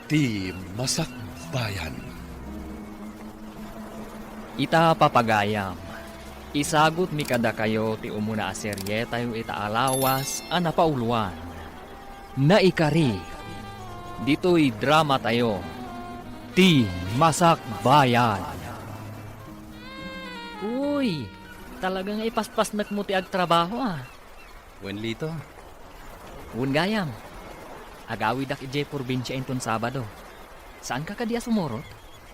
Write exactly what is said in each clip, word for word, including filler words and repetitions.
Ti Masakbayan. Ita, papagayam, isagutmi kadakayo ti umuna a serietayo ita a lawas a napauloan. Naikari, ditoy dramatayo, Ti Masakbayan. Uy, talaga nga ipaspasnekmo ti agtrabaho, a. Wen, Lito? Wen gayam. Agawidak idiay probinsia inton Sabado. Saanka kadi a sumurot?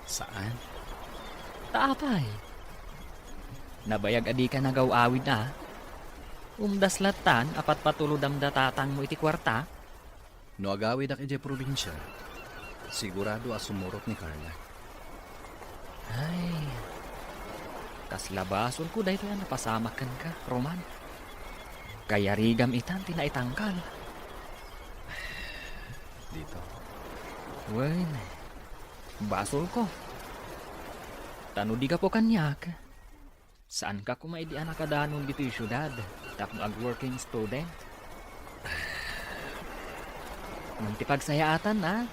Saan? Ta apay? Nabayag a dika nagaw-awid a. Umdas lattan a patpatulodam da tatangmo iti kuarta? No agawidak idiay probinsia, sigurado a sumurot ni Carla. Ay, kasla basolko daytoy a napasamak kenka, Roman. Kayarigam itan ti naitangkal. Dito. Wen, basolko. Ta no di gapu kaniak, saanka koma idi a nakadanon ditoy siudad tapno ag-working student? Ngem ti pagsayaatan, a?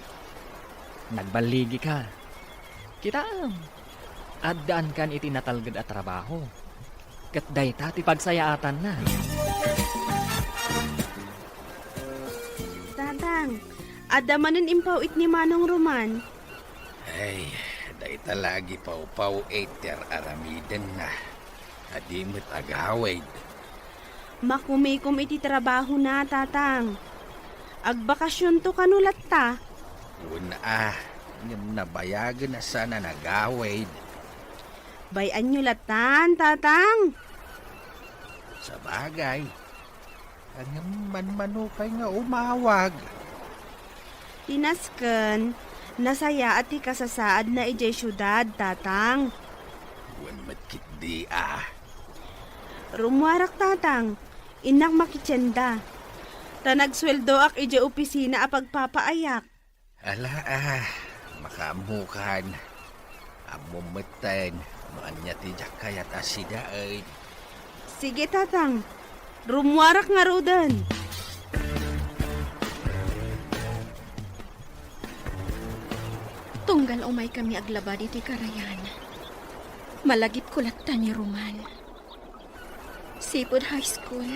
Nagballigika. Kitaem, addaankan iti natalged a trabaho. Ket dayta ti pagsayaatanna. Tatang, adda manen impaw-it ni Manong Roman. Ay, dayta la agipawpaw-it ti ar-aramidenna. A di met agawid. Makumikom iti trabahona, Tatang. Agbakasionto kano latta? Wen a, ngem nabayagen a saan a nagawid. Bay-anyo lattan, Tatang. Sabagay. Ngem manmano pay nga umawag. Ti nasken, nasayaat ti kasasaadna idiay siudad, Tatang. Wen met ketdi a. Rummuarak, Tatang. Innak makitienda. Ta nagsueldoak idiay opisina a pagpapaayak. Ala a, makaammokan. Ammom metten no ania ti diak kayat a sidaen. Sige, Tatang. Rummuarak ngaruden. Tunggal umaykami aglaba ditoy karayan, malagipko latta ni Roman. Sipud high school,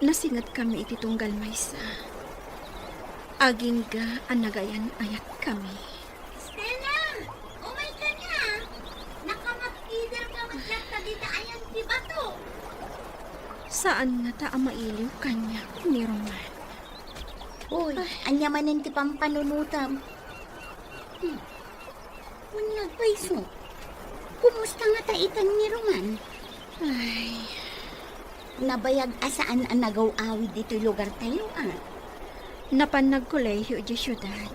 nasingedkami iti tunggal maysa. Agingga a nagayan-ayatkami. Stella! Umayka nga! Nakamapkider ka met latta dita ayan ti bato! Saan ngata a mailiw kaniak ni Roman. Uy, ania manen ti pampanunotem? Hmm. Wen, nagpayso. Kumusta ngata itan ni Roman? Ay. Nabayag a saan a nagaw-awid ditoy lugartayo, a? Napan nagkolehiyo idiay siudad.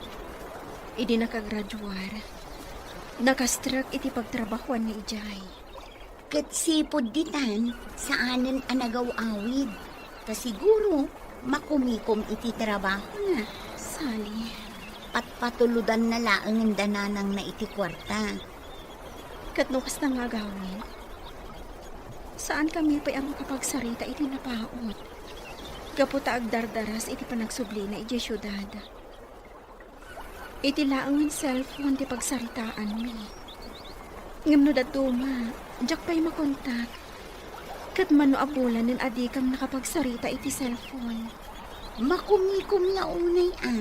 Idi nakagraduar, nakastrek iti pagtrabahoanna idiay. Ket sipud ditan, saanen a nagaw-awid. Ta siguro, makumikom iti trabahona. Sali. Patpatulodanna laengen da nanangna iti kuarta. Ket no kasta nga agawid, saankami pay a makapagsarita iti napaut. Gapu ta agdardaras iti panagsublina idiay siudad. Iti laengen cellphone ti pagsaritaanmi. Ngem no dadduma, diak pay makontak. Ket mano a bulanen a dikam nakapagsarita iti cellphone? Makumikom la unay a,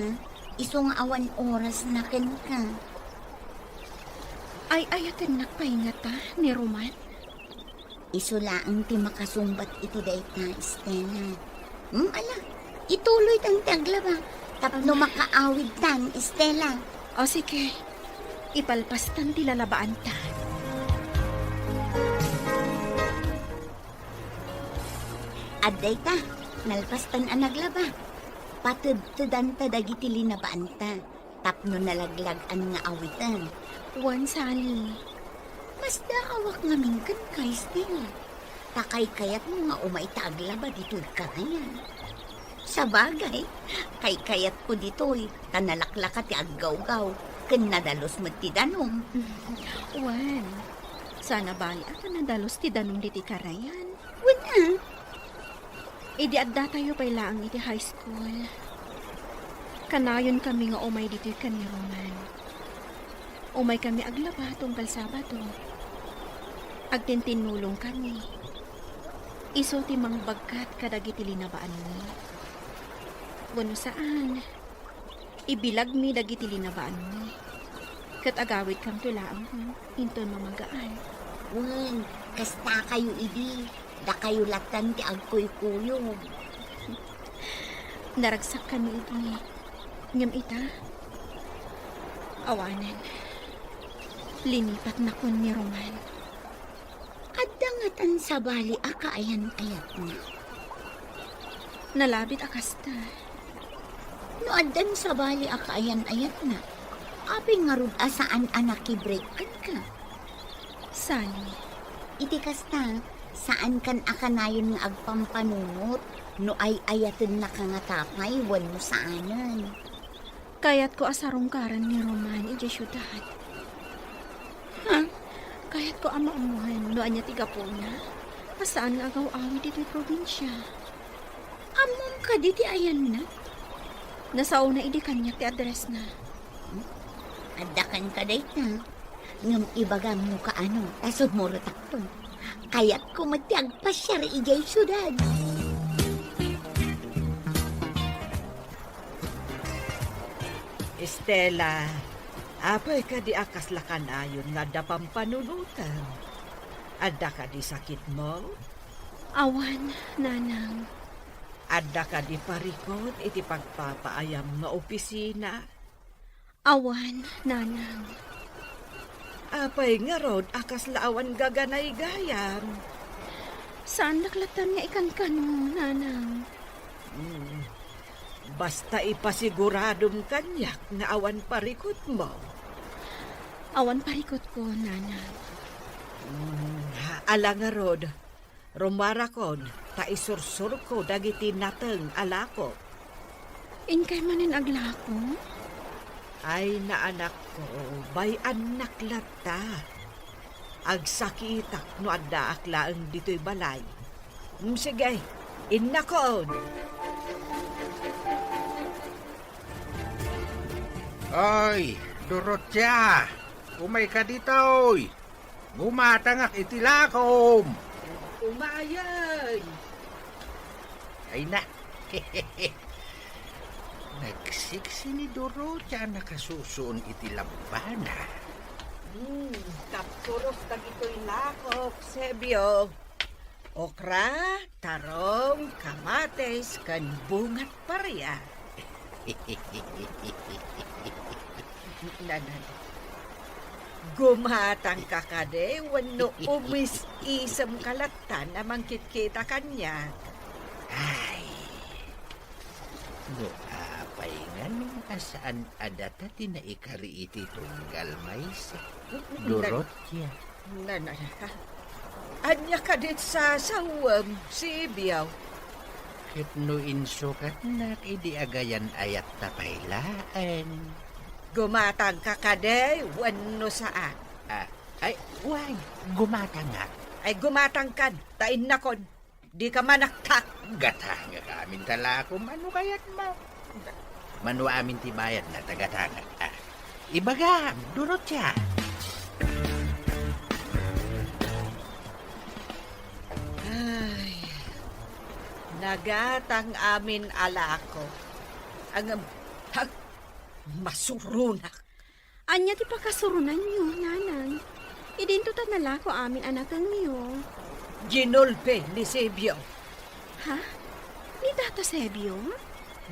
isu nga awan orasna kenka. Ay-ayatennak pay ngata ni Roman? Isu laeng ti makasungbat iti dayta, Stella. Hmm, ala, ituloytan ti aglaba tapno makaawidtan, Stella. O, sige. Ipalpastan ti lalabaanta. Adda ita, nalpastan a naglaba. Patedtedanta dagiti linabaanta tapno nalaglag-an nga awiten. Wen, Sally. Masdaawak ngamin kenka, Stella. Ta kaykayatmo nga umay ta aglaba ditoy karayan. Sabagay, kaykayatko ditoy, ta nalaklaka ti aggawgaw, ken nadalus met ti danum. Wen, saan a bali a ta nadalus ti danum ditoy karayan. Wen a. Idi addatayo pay laeng iti high school, Kanayonkami nga umay ditoy ken ni Roman. Umaykami aglaba tunggal Sabado. Agtintinnulongkami. Isu ti mangbagkat kadagiti linabaanmi. Wenno saan, ibilagmi dagiti linabaanmi. Ket agawidkamto laeng inton mamagaan. Wen, kastakayo idi, dakayo lattan ti agkuykuyog. Naragsakkami idi, ngem ita, awanen, linipatnakon ni Roman. Adda ngatan sabali a kaayan-ayatna? Nalabit a kasta. No addan sabali a kaayan-ayatna, apay ngarud a saan a nakibreak kenka? Sani. Iti kasta, saankan a kanayon nga agpampanunot no ay-ayatennaka ngata pay wenno saanen. Kayatko a sarungkaran ni Roman idiay siudad. Ha? Kayatko a maammoan no ania ti gapuna a saan nga agaw-awid ditoy probinsia. Ammom kadi ti ayanna? Nasaona idi kaniak ti addressna. Hmm? Adda kenka dayta. Ngem ibagam no kaano, ta sumurotakto. Kayatko met ti agpasiar idiay siudad. Estela, apay kadi a kasla kanayon nga adda pampanunotem? Adda kadi sakitmo? Awan, Nanang. Adda kadi parikut iti pagpapaayam nga opisina? Awan, Nanang. Apay ngarud a kasla awan gaganaygayam? Saandak lattan nga ikankano, Nanang. Hmm. Basta ipasiguradom kaniak nga awan parikutmo. Awan parikutko, Nanang. Hmm, ala ngarud. Rumarakon, ta isursurko dagiti nateng a lako. Inkay manen aglako? Ay, naanakko, bay-annak latta. Agsakitak no addaak laeng ditoy balay. Mm, sige, innakon. Ay, Dorotea, umayka ditoy. Gumatangak iti lakom. Umayen. Ay na. Nagsiksi ni Dorotea a nakasusuon iti labbana. Hmm, kapturos dagitoy lakok, Sebio. Okra, tarong, kamatis, ken bungat paria. Nanan. Gumatangka kadi wenno umis-isemka lattan a mangkitkita kaniak? Ay, no apay ngarud a saan a data ti naikari iti tunggal maysa, Dorotea. Nan-, ania kadi ti sasawem, Sebio? Ket no insukatnak idi agayan-ayatta pay laeng. Gumatangka kadi wenno saan? Ah, ay, wen, gumatangak. Ay, gumatangkan, ta innakon. Dika manaktak. Gatangak amin ta lakom, mano kayatmo? Mano amin ti bayadna, ta gatangak. Ah, ibagam, Dorotea. Ay, nagatang amin a lako. Ngem, ha, masuronak. Ania ti pakasurunanyo, Nanang? Idinto ta nalako amin a natengyo. Ginulpi ni Sebio. Ha? Ni Tata Sebio?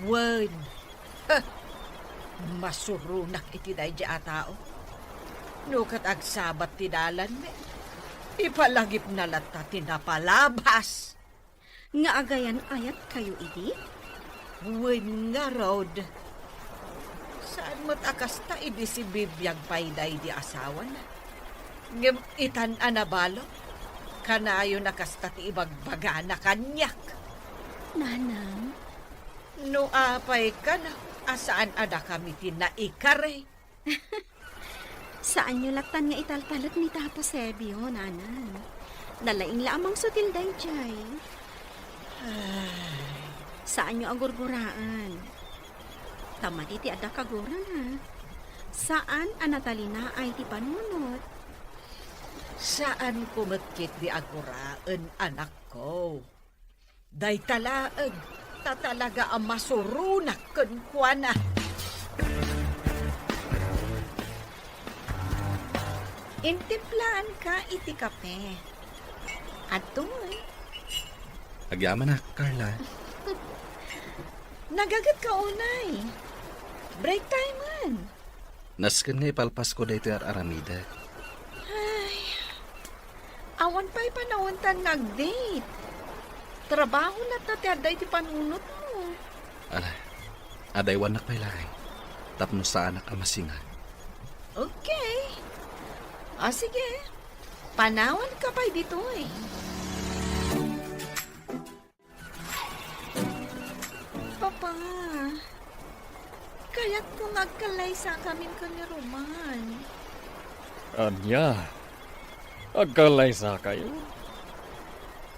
Wen. Heh. Masuronak iti daydi a tao. No ket agsabat ti dalanmi, ipalagipna latta ti napalabas. Nga agayan-ayatkayo idi? Wen ngarud. Saan met a kasta idi sibibiag pay daydi asawana. Ngem itan a nabalo, kanayon a kasta ti ibagbagana kaniak. Nanang? No apay kano a saan a dakami ti naikari. Saanyo lattan nga italtalek ni Tata Sebio, Nanang. Nalaing la a mangsutil daydiay. Ay. Saanyo a gurguraan. Ta madi ti adda kagurana. Saan a natalinaay ti panunot. Saanko met ketdi a guraen, anakko. Dayta laeng, ta talaga a masuronak kenkuana. Intimplaanka iti kape. Adtoy. Agyamanak, Carla. Nagagetka unay. Break time man. Nasken nga ipalpasko daytoy ar-aramidek. Ay, awan pay panawantan nga ag-date. Trabaho latta ti adda iti panunotmo. Ala, adaywannak pay laeng. Tapno saanak a masinga. Okay. O, sige. Panawanka pay ditoy. Papa, kayatko nga agkallaysakamin ken ni Roman. Ania? Agkallaysakayo?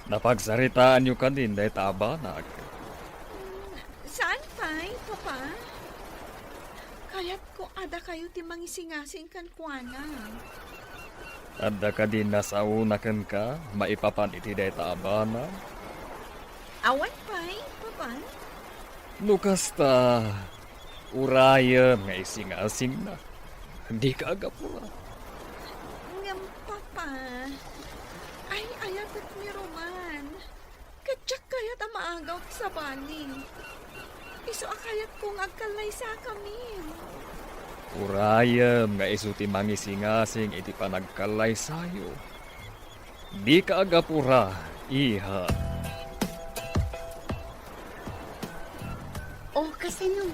Napagsaritaanyo kadin dayta a banag? Mm, saan pay, Papa? Kayat Ko, adda kayo ti mangisingasing kenkuana. Adda kadi nasaona kenka maipapan iti dayta a banag? Awan pay, Papa. No kasta, urayem nga isingasingna. Dika agapura. Ngem, Papa, ay-ayatek ni Roman. Ket diak kayat a maagaw ti sabali. Isu a kayatko nga agkallaysakamin. Urayem nga isu ti mangisingasing iti panagkallaysayo. Dika agapura, iha. O, kasano?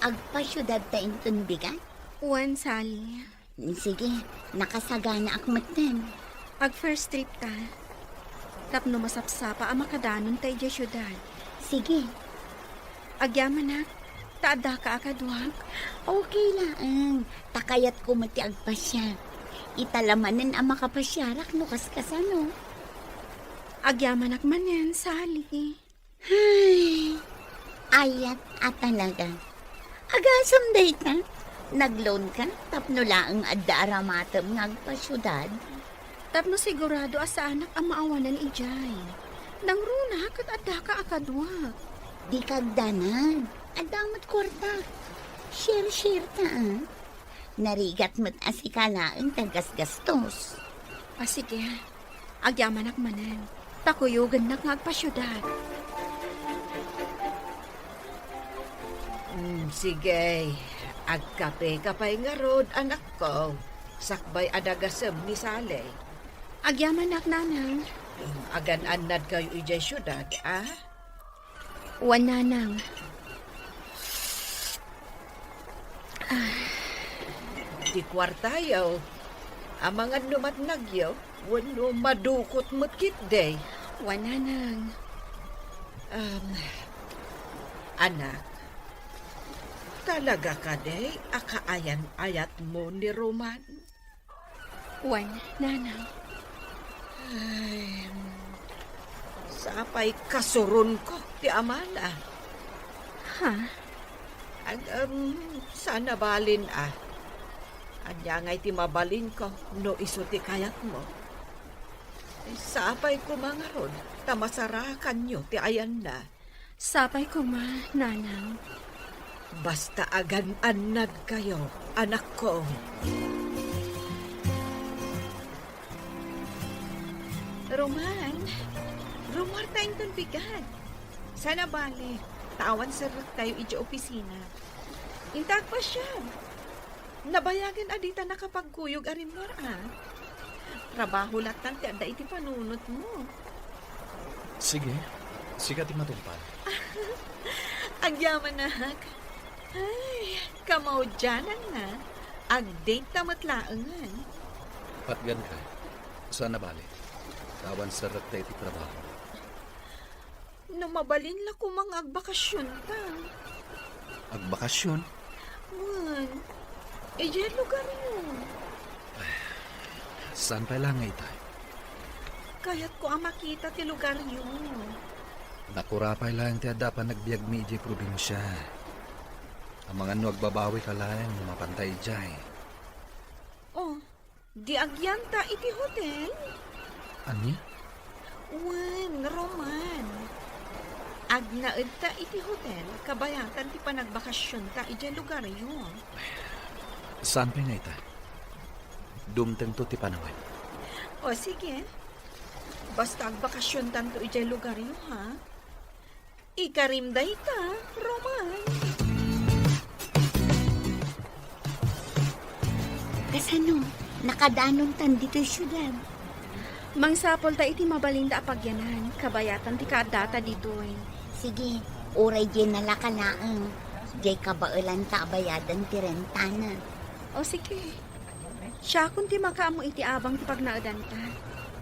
Agpasiudadta inton bigat? Wen, Sally. Sige, nakasaganaak metten. Ag-first trip ta. Tapno masapsapa a makadanonta idiay siudad. Sige. Agyamanak, ta addaka a kaduak. Okay laeng. Ta kayatko met ti agpasiar. Ita la manen a makapasiarak no kaskasano. Agyamanak manen, Sally. Ay, ayat a talaga. Agasem dayta, nag-loan ka tapno laeng adda aramatem nga agpasiudad? Tapno sigurado a saanak a maawanan idiay. Nangruna ket addaka a kaduak. Dika agdanag. Adda met kuarta. Share-share ta, a. Narigat met a sika laeng ti aggasgastos. A, sige. Agyamanak manen, ta kuyogennak nga agpasiudad. Mm, sige, agkapeka pay ngarud, anakko, sakbay a dagasem ni Sally. Agyamanak, Nanang. Mm, agan-annadkayo idiay siudad, a? Wen, Nanang. Ah. Ti kuartayo, amangan no matnagyo, wenno madukot met ketdi. Wen, Nanang. Um, anak, talaga kadi a kaayan-ayatmo ni Roman? Wen, Nanang. Ay, sapay kasuronko ti amana. Ha? Ag-, um, saan a balin, a. Ania ngay ti mabalinko no isu ti kayatmo? Sapay koma ngarud ta masarakanyo ti ayanna. Sapay koma, Nanang. Basta agan-annadkayo, anakko. Roman, rumuarta inton bigat. Saan a bale, ta awan serrektayo idiay opisina. Inta agpasiar. Nabayagen a dita nakapagkuyog a rimmuar, a. Trabaho lattan ti adda iti panunotmo. Sige, sika ti matungpal. Agyamanak. Ay, kamaudiananna. Ag-date ta met laengen. Patganka. Saan a bale. Ta awan serrekta iti trabaho. No mabalin la koma nga agbakasionta. Agbakasion? Wen, idiay lugaryo. Saan pay la nga itay? Kayatko a makita ti lugaryo. Nakura pay laeng ti adda a panagbiagmi idiay probinsia. Amangan no agbabawika laeng no mapanta idiay. Oh, di agyanta iti hotel? Ania? Wen, Roman. Agnaedta iti hotel, kabayatan ti panagbakasionta idiay lugaryo. Saan pay nga ita? Dumtengto ti panawen. O, sige. Basta agbakasiontanto idiay lugaryo, ha? Ikarim dayta, Roman. Kasano? Nakadanontan ditoy siudad. Mangsapulta iti mabalinda a pagyanan, kabayatan ti kaaddata ditoy. Sige, uray diay nalaka laeng. Diay kabaelanta a bayadan ti rentana. O sige. Siakon ti makaammo iti abang ti pagnaedanta.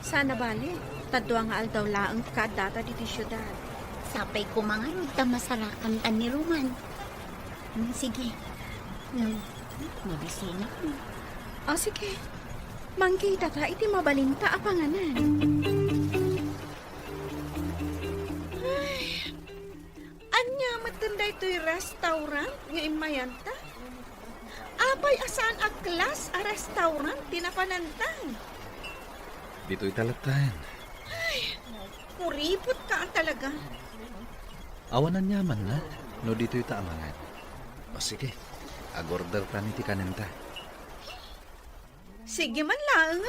Saan a bale, ta dua nga aldaw laeng ti kaaddata ditoy siudad. Sapay koma ngarud ta masarakan ta ni Roman. Hmm, sige. Hmm, mabisinak. O, sige. Mangkitata iti mabalinta a panganan. Ay, ania metten daytoy restaurant nga immayanta? Apay a saan a class a restaurant ti napananta? Ditoy ta latta. Ay, kuripot ka talaga. Awan aniamanna no ditoy ta amangan. O sige, agorder ta ni ti kanenta. Sige man laeng.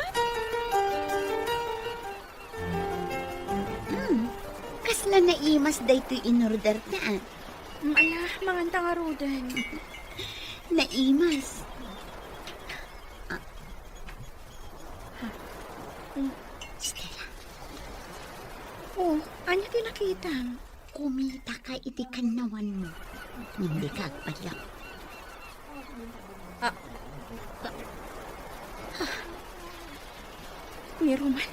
Hmm, kasla naimas daytoy inorder ta, ah. Mm, ala, manganta ngaruden. Naimas. Ah. Ha? Mm. Stella. Oh, ania ti nakitam? Kumitaka iti kannawanmo. Ngem dika agpadlak. Ah. Ah. Ni Roman.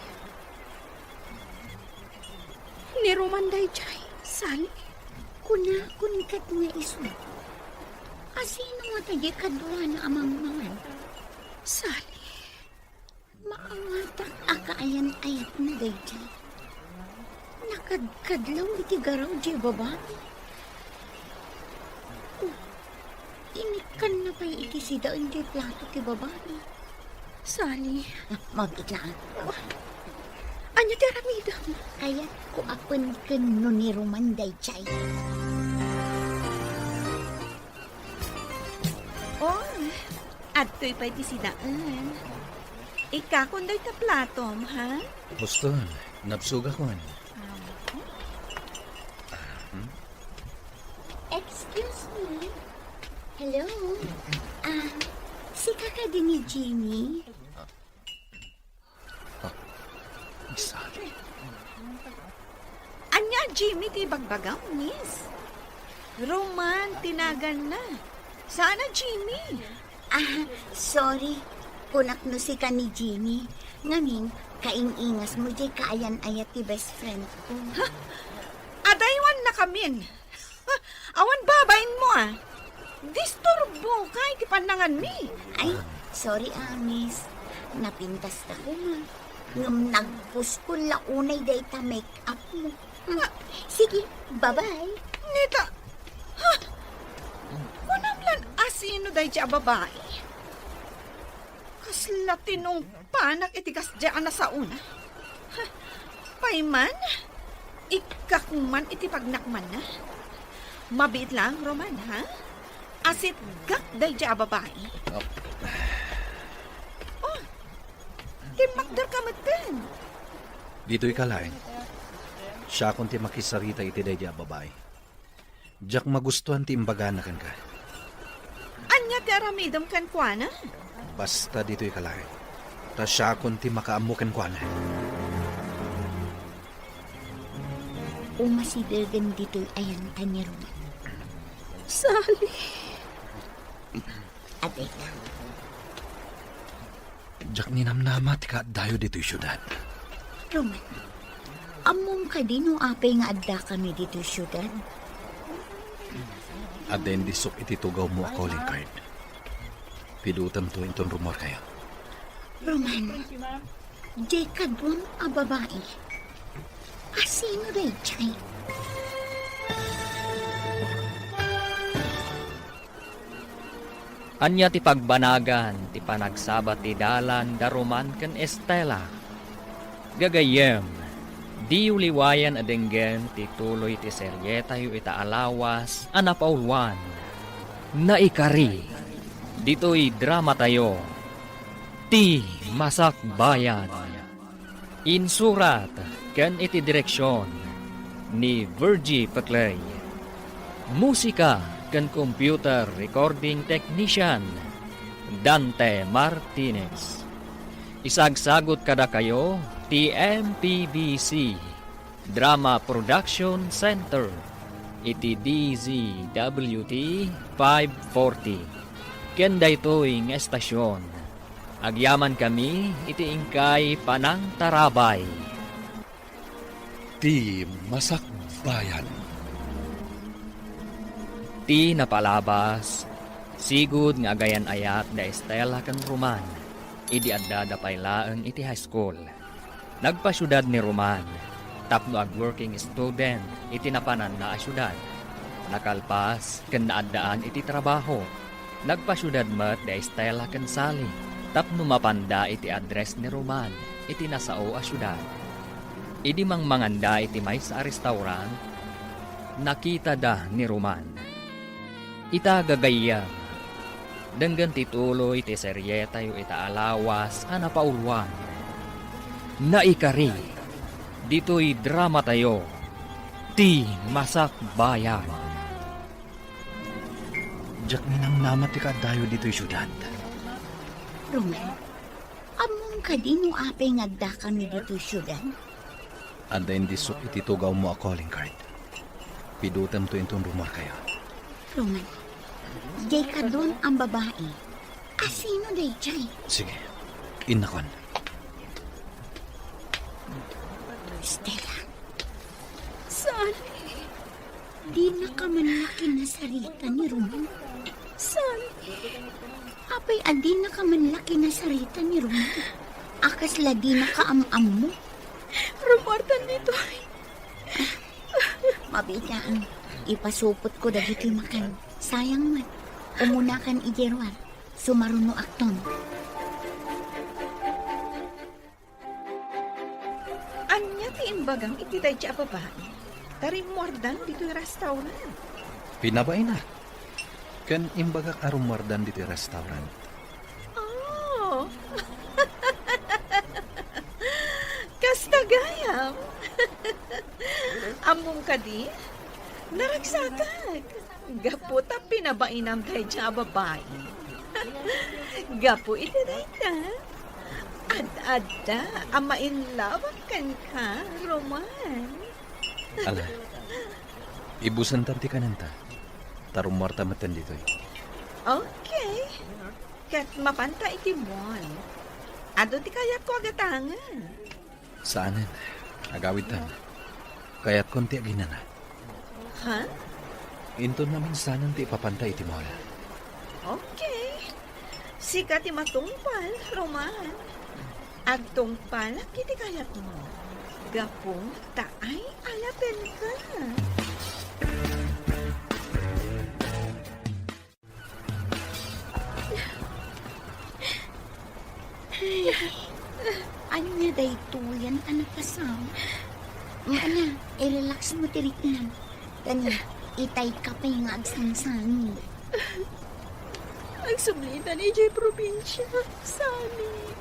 Ni Roman daydiay, Sally. Kunakon ket nga isu. Asino ngata diay kaduana a mangmangan? Sally. Maangatak a kaayan-ayatna daydiay. Nakadkadlaw iti garaw diay babai. Oh, inikkanna pay iti sidaen diay plato ti babai. Sally. Ah, mabiit laeng. Oh, ania ti aramidem? Kayatko a penken no ni Roman daydiay. Oh, adtoy pay ti sidaen. Ikkakon dayta platom, ha? Huston, nabsogakon. Ah. Hmm? Excuse me. Hello? Ah, sika kadi ni Jimmy? Ah, ni Sally. Ania a Jimmy ti ibagbagam, miss? Roman ti naganna. Saan a Jimmy? Ah, sorry. Kunak no sika ni Jimmy. Ngamin, kaing-ingasmo diay kaayan-ayat ti best friend ko. Ha? Adaywannakamin. Awan babainmo, ah. Disturboka iti pannanganmi. Ay, sorry, ah, miss. Napintas ta koma. Ngem nagpuskol la unay dayta make-up mo. Hmm. Ah. Sige, bye-bye. Nita, ha? Kunam lan asino daydiay a babai? Kasla tinungpanak iti kasdiay a nasaona. Ha? Pay man, ikkak man iti pagnakmanna. Mabiit laeng, Roman, ha? Asitgak daydiay a babai. Oh. Oh, timmakderka metten. Ditoyka laeng. Siakon ti makisarita iti daydiay a babai. Diak magustuan ti imbagana kenka. Ania ti aramidem kenkuana? Basta ditoyka laeng. Ta siakon ti makaammo kenkuana. Umasidegen ditoy ayanta ni Roman. Sally. Adda. Diak ninamnama ti kaaddayo ditoy siudad. Roman, ammom kadi no apay nga addakami ditoy siudad? Adda indisok iti tugawmo a calling card. Pidutemto inton rummuarkayo. Roman, diay kaduam a babai. Asino daydiay? Ania ti pagbanagan ti panagsabat ti dalan da Roman ken Estela? Gagayyem, diyo liwayan a denggen ti tuloy ti serietayo ita a lawas a napauluan. Naikari, ditoy dramatayo, Ti Masakbayan. Insurat ken iti direksion ni Virgie Peclay. Musika ken computer recording technician, Dante Martinez. Isagsagut kadakayo ti M P B C Drama Production Center iti D Z W T five forty. Ken daytoy nga estasion, agyamankami iti inkay panangtarabay. Ti Masakbayan. Ti napalabas, sigud nga agayan-ayat da Estela ken Roman, idi addada pay laeng iti high school. Nagpasiudad ni Roman tapno ag-working student iti napananna a siudad. Nakalpas ken naaddaan iti trabaho. Nagpasiudad met da Estela ken Sally tapno mapanda iti address ni Roman iti nasao a siudad. Idi mangmanganda iti maysa a restaurant, nakitada ni Roman. Ita gagayyem, denggen ti tuloy ti serietayo ita a lawas a napauluan. Naikari, ditoy dramatayo, Ti Masakbayan. Diak ninamnama ti kaaddayo ditoy siudad. Roman, ammom kadi no apay nga addakami ditoy siudad? Adda indisso iti tugawmo a calling card. Pidutemto inton rumuarkayo. Roman, diay kaduan a babai. Asino daydiay? Sige, innakon. Stella. Sally. Dinaka man la kinasarita ni Roman. Sally. Apay a dinaka man la kinasarita ni Roman? A kasla dinaka am-ammo? Rumuartan ditoy. Mabiit nga, ipasupotko dagitoy makan. Sayang met. Umunakan idiay ruar. Sumarunoakton. Ania ti imbagam iti dayta a babai? Ta rimmuardan ditoy restaurant. Pinabainak. Ken imbagak a rummuardan ditoy restaurant. Oh. Kasta gayam. Ammom kadi? Naragsakak. Gapu ta pinabainam dayta a babai. Gapu iti dayta, ad-adda a ma-in love kenka, Roman. Ala, ibusantan ti kanenta. Ta rummuarta metten ditoy. Okay. Ket mapanta iti mall. Adu ti kayatko a gatangen. Saanen. Agawidtan. Kayatkon ti aginana. Ha? Inton naminsanan ti ipapanta iti mall. Okay. Sika ti matungpal, Roman. Agtungpalak iti kayatmo. Gapu ta ay-ayatenka. Ay, ania daytoyen a napasamak? Ana, i-relax mo ti riknam. Kani, itay ka pay nga agsangsangit. Agsublitan idiay probinsia, Sally.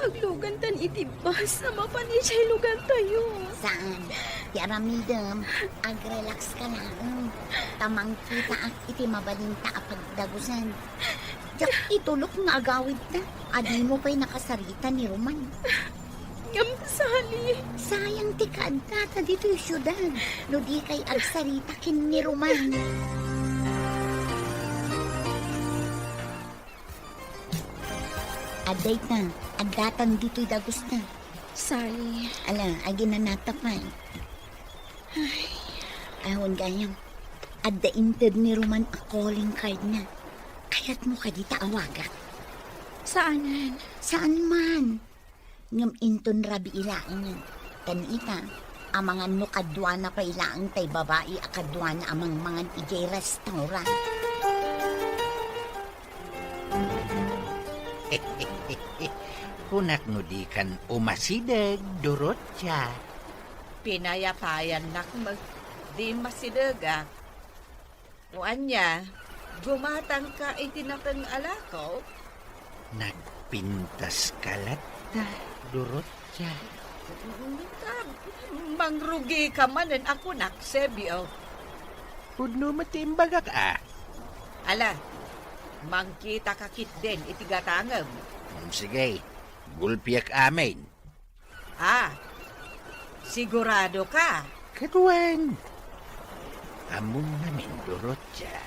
Aglugantan iti bus a mapan idiay lugartayo. Saan? Ti aramidem, agrelax ka laeng. Ta mangkitaak iti mabalinta a pagdagusan. Diak itulok nga agawidta. A dimo pay nakasarita ni Roman. Ngem, Sally. Sayang ti kaaddata ditoy siudad no dikay agsarita ken ni Roman. Adda ita, addatan ditoy dagusta. Sally. Ala, aginanata pay. Ay. Awan gayam. Adda inted ni Roman a calling card na. Kayatmo kadi ta awagak? Saanen. Saan man. Ngem inton rabii laengen. Ken ita, amangan no kaduana pay laeng tay babai a kaduana a mangmangan idiay restaurant. Kunak no dikan umasideg, Dorotia. Pinayapayannak met, di masidegak. O ania, gumatangka iti nateng a lako? Nagpintaska latta, Dorotia. Ta, mangrugika manen a kunak, Sebio. Pudno met ti imbagak a. Ala, mangkitaka ketdin iti gatangem. Mm, sige, gulpiek amin. Ah, sigurado ka? Ket wen. Ammom ngamin, Dorotia.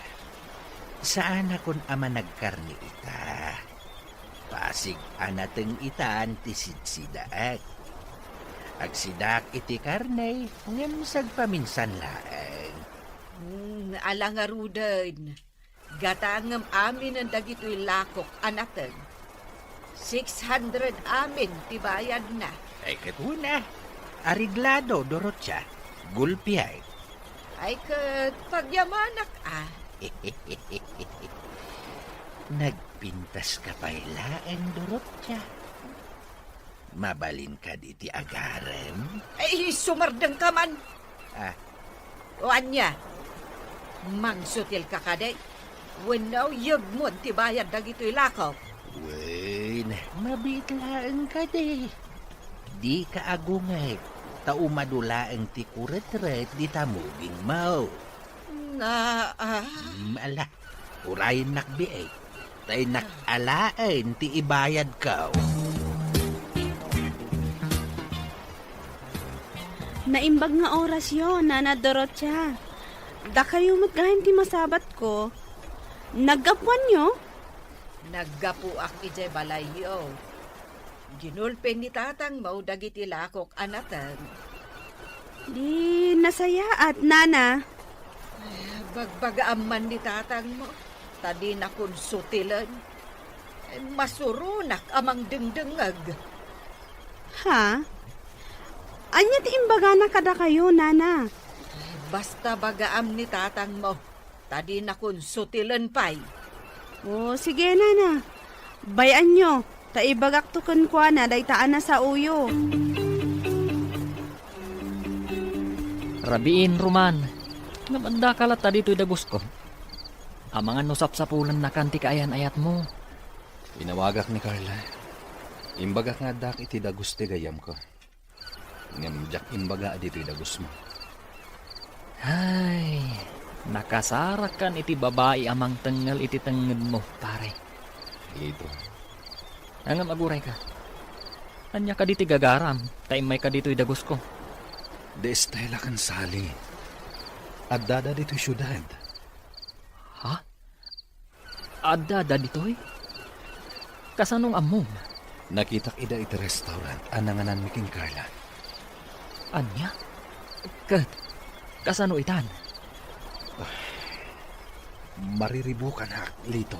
Saanakon a managkarne ita. Pasig a nateng itan ti sidsidaek. Agsidaak iti karne, ngem sagpaminsan laeng. Hmm, ala ngaruden. Gatangem aminen dagitoy lakok a nateng. Six hundred amin ti bayadna. Ay, ket una, areglado, Dorotia. Gulpiek. Ay, ket pagyamanak a. Nagpintaska pay laeng, Dorotia. Mabalin kadi ti agarem? Ay, sumardengka man. Ah. O ania? Mangsutilka kadi? Wenno yegmon ti bayad dagitoy lakok? Wen, mabiit laeng kadi. Dika agungek, ta umadu laeng ti kuretret dita mugingmo. Na, ah. Mm, ala. Urayennak biit, ta innak alaen ti ibayadko. Naimbag nga orasyo, Nana Dorotia. Dakayo met gayam ti masabatko. Naggapuanyo? Naggapuak idiay balayyo. Ginulpi ni tatangmo dagiti lakok a nateng. Di nasayaat, Nana. Ay, bagbagaam man ni tatangmo, ta dinakon sutilen. Ay, masuronak a mangdengdengngeg. Ha? Ania ti imbagana kadakayo, Nana? Ay, basta bagaam ni tatangmo. Ta dinakon sutilen pay. O, sige, Nana. Bay-anyo, ta ibagakto kenkuana dayta a nasaoyo. Rabiin, Roman. Ngem addaka latta ditoy dagusko. Amangan no sapsapulennakan ti kaayan-ayatmo. Inawagak ni Carla. Imbagak nga addak iti dagus ti gayyemko. Ngem diak imbaga a ditoy dagusmo. Ay, nakasarakan iti babai a mangtengngel iti tengngedmo, pare. Ito. Ngem agurayka. Ania kadi ti gagaram, ta immayka ditoy dagusko? Di Estela ken Sally. Addada ditoy siudad. Ha? Addada ditoy? Kasano nga ammom? Nakitak ida iti restaurant a nangananmi ken Carla. Ania? Ket kasano itan? Mariribukanak, Lito.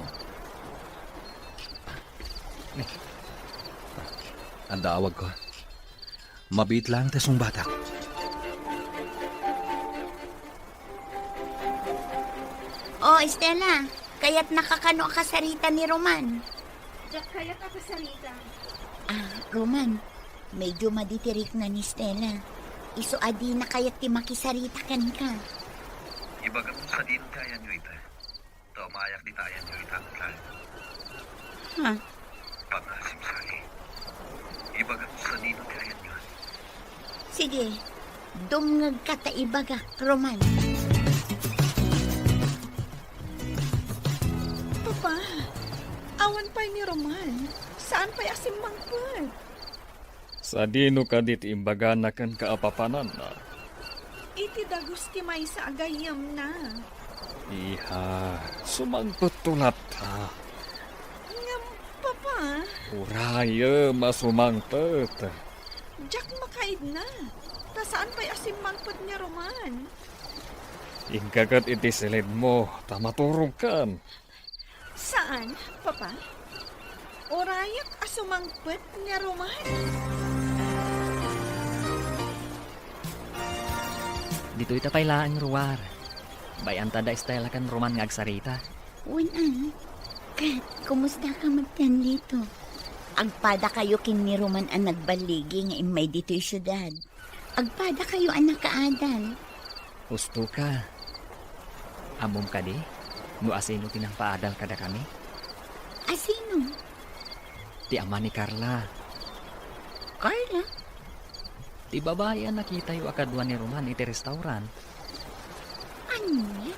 Adda awagko. Mabiit laeng ta sungbatak. Oh, Estela, kayatnaka kano a kasarita ni Roman? Diak kayat a kasarita. Ah, Roman, medyo madi ti rikna ni Estela. Isu a dina kayat ti makisarita kenka. Ibagam sadino ti ayanyo ita. Ta umayak dita ayanyo ita met laeng. Ha? Pangasim, Sally. Ibagam sadino ti ayanyo. Sige, dumngegka ta ibagak, Roman. Papa, awan pay ni Roman. Saan pay a simmangpet? Sadino kadi ti imbagana kenka a papananna? Iti dagus ti maysa a gayyemna. Iha, sumangpetto latta. Ngem, Papa. Urayem a sumangpet. Diak makaidna, ta saan pay a simmangpet ni Roman. Inka ket iti silidmo, ta maturogkan. Saan, Papa? Urayak a sumangpet ni Roman. Ditoy ta pay laeng ruar. Bay-anta da Estela ken Roman nga agsarita. Wen, ah. Ket, kumusta ka met ken Lito? Agpadakayo ken ni Roman a nagballigi nga immay ditoy siudad. Agpadakayo a nakaadal. Husto ka. Ammom kadi no asino ti nangpaadal kadakami? Asino? Ti ama ni Carla. Carla? Ti babai a nakitayo a kadua ni Roman iti restaurant. Ania?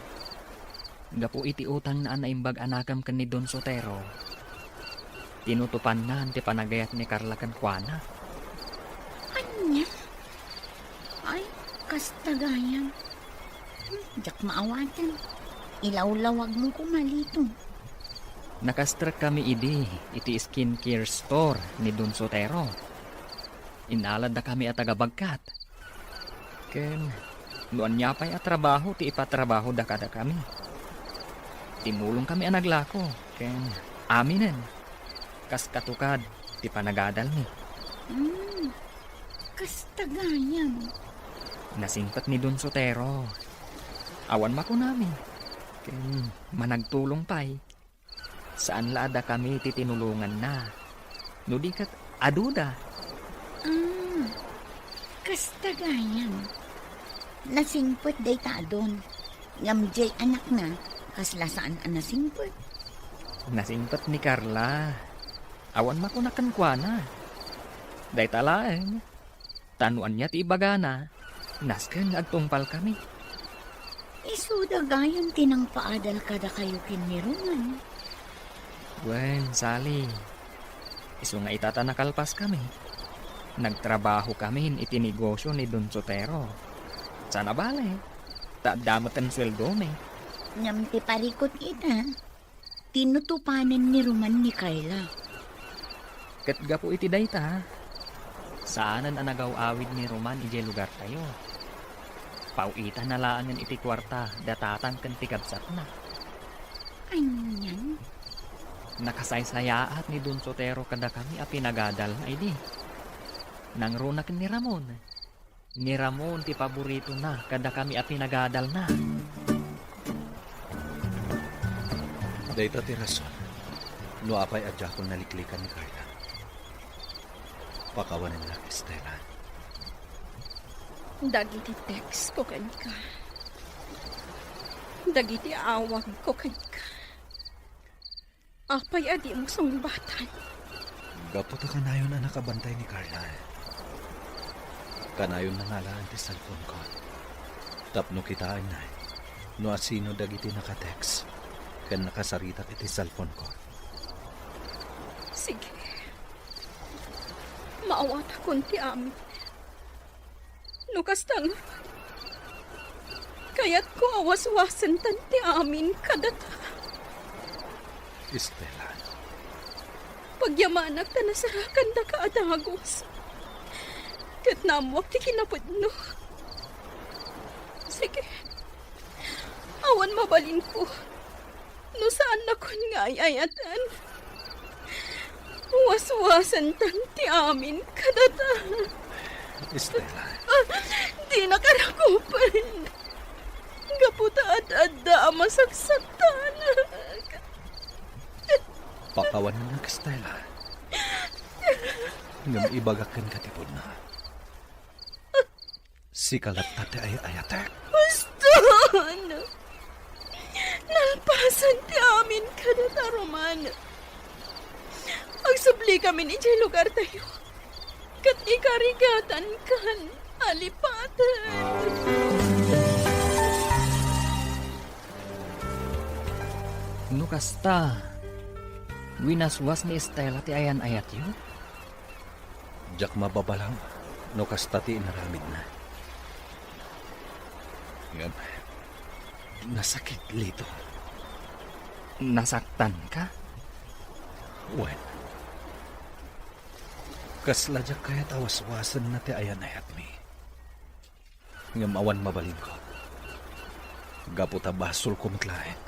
Gapu iti utangna a naimbag a nakem ken ni Don Sotero, tinutopanna ti panagayat ni Carla kenkuana. Ania? Ay, kasta gayam. Hmm, diak maawaten. Ilawlawagmo koma, Lito. Nakastrekkami idi iti skincare store ni Don Sotero. Innaladakami a taga-bagkat. Ken no ania pay a trabaho ti ipatrabahoda kadakami, immulongkami a naglako ken aminen. Kas katukad ti panagadalmi. Hmm, kasta gayam. Nasingpet ni Don Sotero. Awan makunami. Ken managtulong pay. Saan la a dakami ti tinulonganna. No di ket aduda. Ah, kasta gayam. Nasingpet dayta a Don. Ngem diay anakna, kasla saan a nasingpet. Nasingpet ni Carla. Awan makuna kenkuana. Dayta laeng. Ta no ania ti ibagana, nasken nga agtungpalkami. Isuda gayam ti nangpaadal kadakayo ken ni Roman. Wen, Sally, isu nga ita ta nakalpaskami, nagtrabahokamin iti negosio ni Don Sotero. Saan a bale, ta adda met ti sueldomi. Ngem ti parikut ita, tinutopanen ni Roman ni Carla. Ket gapu iti dayta, saanen a nagaw-awid ni Roman idiay lugartayo. Paw-itanna laengen iti kuarta da tatang ken ti kabsatna. Anian? Nakasaysayaat ni Don Sotero kadakami a pinagadalna idi. Nangruna ken ni Ramon. Ni Ramon ti paboritona kadakami a pinagadalna. Dayta ti rason no apay a diakon naliklikan ni Carla. Pakawanennak, Estela. Dagiti text ko kenka. Dagiti awag ko kenka. Apay a dimo sungbatan? Gapu ta kanayon a nakabantay ni Carla. Kanayonna nga alaen ti cellphone ko. Tapno kitaenna no asino dagiti naka-text ken nakasaritak iti cellphone ko. Sige. Maawatakon ti amin. No kasta ngarud, kayatko a waswasentan ti amin kadata. Estela. Pagyamanak ta nasarakandaka a dagus. Ket naammoak ti kinapudno. Sige. Awan mabalinko. No saannakon nga ay-ayaten, waswasentan ti amin kadata. Estela. Ah, dinak a rakupen. Gapu ta ad-adda a masaksaktanak. Pakawanennak, Estela. Ngem ibagak kenka ti pudno. Sika latta ti ay-ayatek. Baston! Nalpasan ti amin kadata, Roman. Agsublikamin idiay lugartayo. Ket ikarigatankan a lipaten. No kasta, winaswas ni Estela ti ayan-ayatyo? Diak mababalang no kasta ti inaramidna. Ngem, nasakit, Lito. Nasaktanka? Wen, kasla diak kayat a waswasenna ti ayan-ayatmi. Ngem awan mabalinko. Gapu ta basolko met laeng.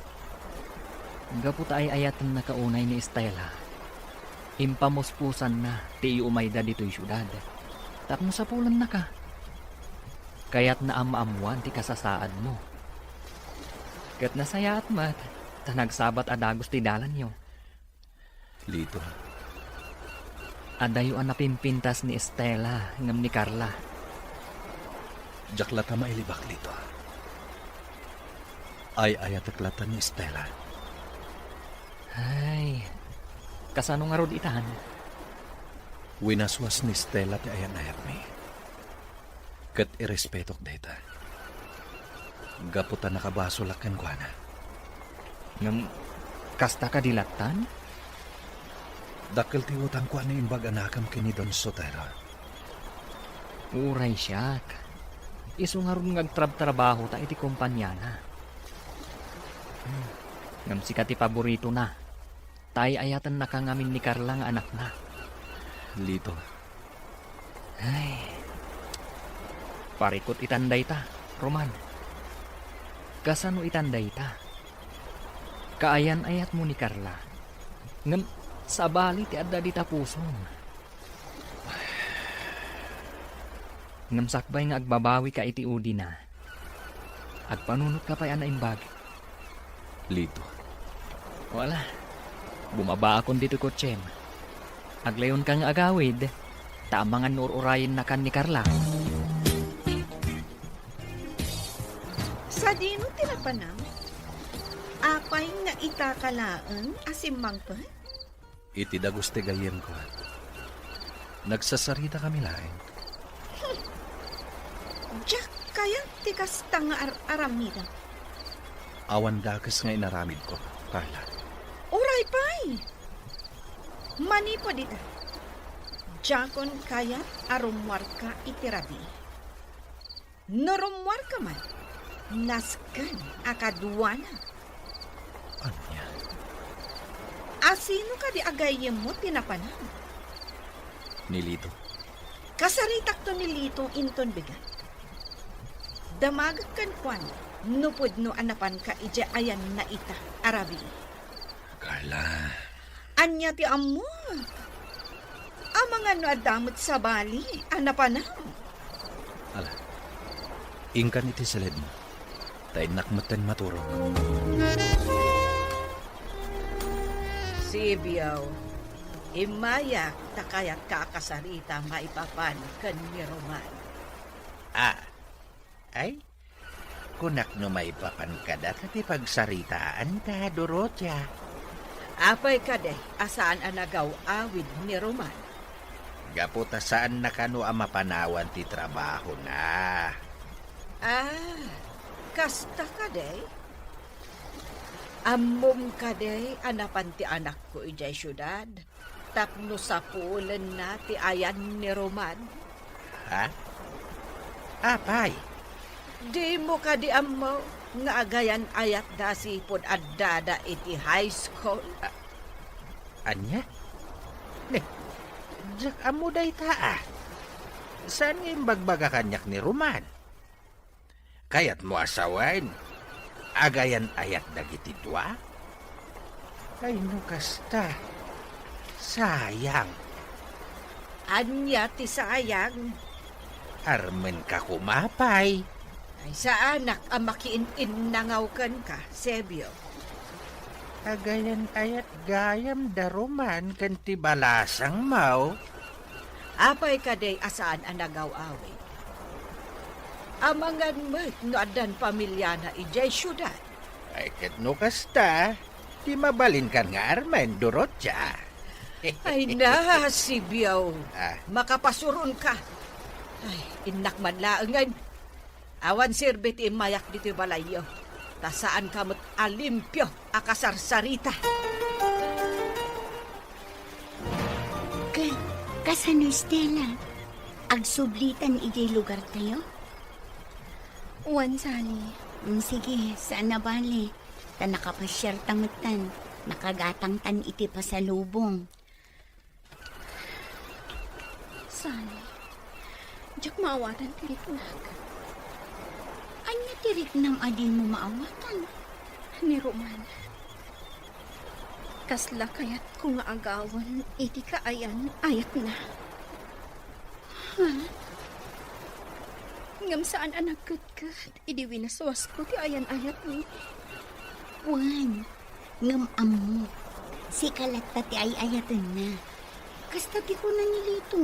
Gapu ta ay-ayatennaka unay ni Estela, impamuspusanna ti iumayda ditoy siudad tapno sapulennaka. Kayatna a maammoan ti kasasaadmo. Ket nasayaat met ta nagsabat a dagus ti dalanyo. Lito, Adayo a napimpintas ni Estela ngem ni Carla. Diak latta mailibak, Lito. Ay-ayatek latta ni Estela. Ay, kasano ngarud itan? Winaswas ni Estela ti ayan-ayatmi. Ket irespetok dayta. Gapu ta nakabasolak kenkuana. Ngem, kasta kadi lattan? Dakkel ti utangko a naimbag a nakem ken ni Don Sotero. Uray siak. Isu ngarud nga agtrabtrabahota iti kompaniana. Hmm. Ngem sika ti paboritona. Ta ay-ayatennaka ngamin ni Carla nga anakna. Lito. Ay. Parikut itan dayta, Roman. Kasano itan dayta? Kaayan-ayatmo ni Carla. Ngem sabali ti adda dita pusom. Ngem sakbay nga agbabawika iti udina, agpanunotka pay a naimbag. Lito. Wala. Bumabaakon ditoy kotsem. Aglayonka nga agawid, ta amangan no ur-urayennakan ni Carla. Sadino ti napanam? Apay nga itaka laeng a simmangpet? Iti dagus ti gayyemko, nagsasaritakami laeng. Diak kayat ti kasta nga ar-aramidem. Awan dakes nga inaramidko, Carla. Uray pay! Manipud ita, diakon kayat a rummuarka iti rabii. No rummuarka man, nasken a kaduana. Ania? Asino kadi a gayyemmo ti napanam? Ni Lito. Kasaritakto ni Lito inton bigat. Damagek kenkuana no pudno a napanka idiay ayanna ita a rabii. Carla. Ania ti ammok? Amangan no adda met sabali a napanam. Ala, inkan iti saledmo, ta innak metten maturog. Sibio, immayak ta kayatka a kasarita maipapan ken ni Roman. Ah, ay, kunak no maipapan kada ta ti pagsaritaanta, Dorotia. Apay kadi a saan a nagaw-awid ni Roman? Gapu ta saanna kano a mapanawan ti trabahona. Ah, kasta kadi? Ammom kadi a napan ti anakko idiay siudad? Tapno sapulenna ti ayan ni Roman. Ha? Apay? Dimo kadi ammo nga agayan-ayatda sipud addada iti high school? A-, ania? Ne, diak ammo dayta a. Saan nga imbagbaga kaniak ni Roman? Kayatmo a sawen, agayan-ayat dagiti dua? Ay, no kasta, sayang. Ania ti sayang? Armenka koma pay. Ay, saanak a makiin-innangaw kenka, Sebio. Agayan-ayat gayam da Roman ken ti balasangmo. Apay kadi a saan a nagaw-awid? Amangan met no addan pamiliana idiay siudad. Ay, ket no kasta, di mabalinkan nga armen, Dorotia. Ay na, Sibio. Ah. Makapasuronka. Ay, innak man laengen. Awan serbi ti immayak ditoy balayyo, ta saanka met a limpio a kasarsarita. Ket, kasano, Stella? Agsublitan idiay lugartayo? Wen, Sally. Mm, sige, saan a bale. Ta nakapasiarta metten, nakagatangtan iti pasalubong. Sally, diak maawatan ti riknak. Ania ti riknam a dimo maawatan? Ni Roman. Kasla kayatko nga agawen iti kaayan-ayatna. Ha? Ngem saan a nagketket idi winaswasko ti ayan-ayatmi. Wen, ngem ammok, sika latta ti ay-ayatenna. Kasta ti kuna ni Lito.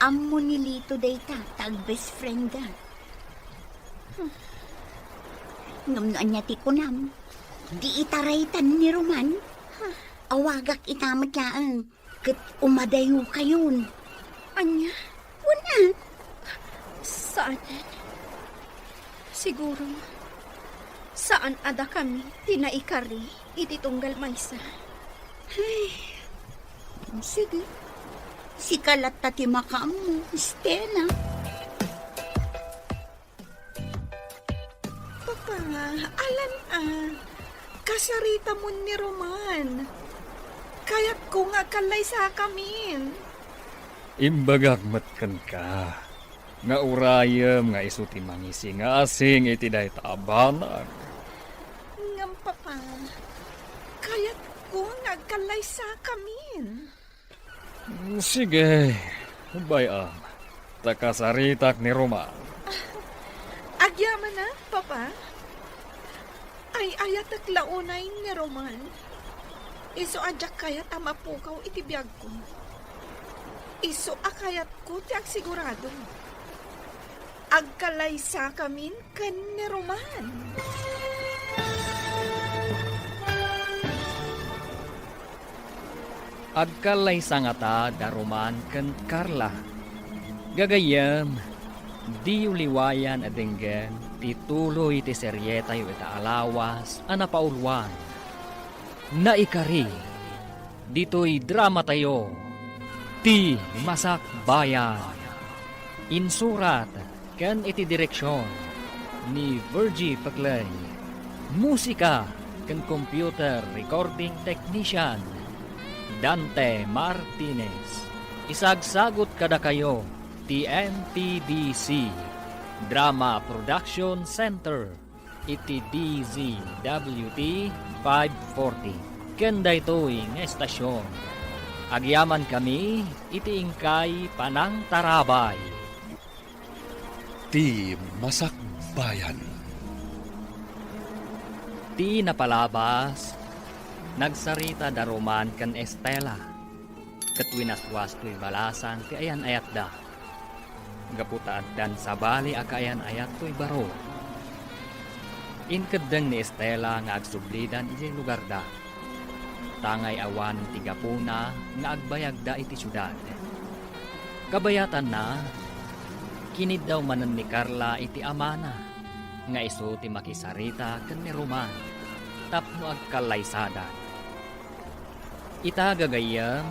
Ammo ni Lito dayta, ta ag-best friend da. Hmm. Ngem no ania ti kunam, di itaraytan ni Roman. Awagak ita met laeng, ket umadayokayon. Ania? Wen a? Saanen. Siguro, saan a dakami ti naikari iti tunggal maysa. Ay, sige. Sika latta ti makaammo, Stella. Papa, alan a. Kasaritamon ni Roman. Kayatko nga agkallaysakamin. Imbagak met kenka nga urayem nga isu ti mangisingasing iti dayta a banag. Ngem, Papa, kayatko nga agkallaysakamin. Mm, sige, bay-am, ta kasaritak ni Roman. Agyamanak, Papa. Ay-ayatek la unay ni Roman. Isu a diak kayat a mapukaw iti biagko. Isu a kayatko ti agsigurado. Agkallaysakamin ken ni Roman. Agkallaysa ngata da Roman ken Carla. Gagayyem, diyo liwayan a denggen ti tuloy ti serietayo ita a lawas a napauluan. Naikari ditoy dramatayo, Ti Masakbayan. Insurat ken iti direksion ni Virgie Peclay. Musika ken computer recording technician, Dante Martinez. Isagsagut kadakayo ti M P D C Drama Production Center iti D Z W T five forty. Ken daytoy nga estasion, agyamankami iti inkay panangtarabay. Ti Masakbayan. Ti napalabas, nagsarita da Roman ken Estela, ket winaswas toy balasang ti ayan-ayatda. Gapu ta addan sabali a kaayan-ayat toy baro. Inkeddeng ni Estela nga agsublidan idiay lugarda. Tangay awan ti gapuna nga agbayagda iti siudad. Kabayatanna, kiniddaw manen ni Carla iti amana nga isu ti makisarita ken ni Roman tapno agkallaysada. Ita gagayyem,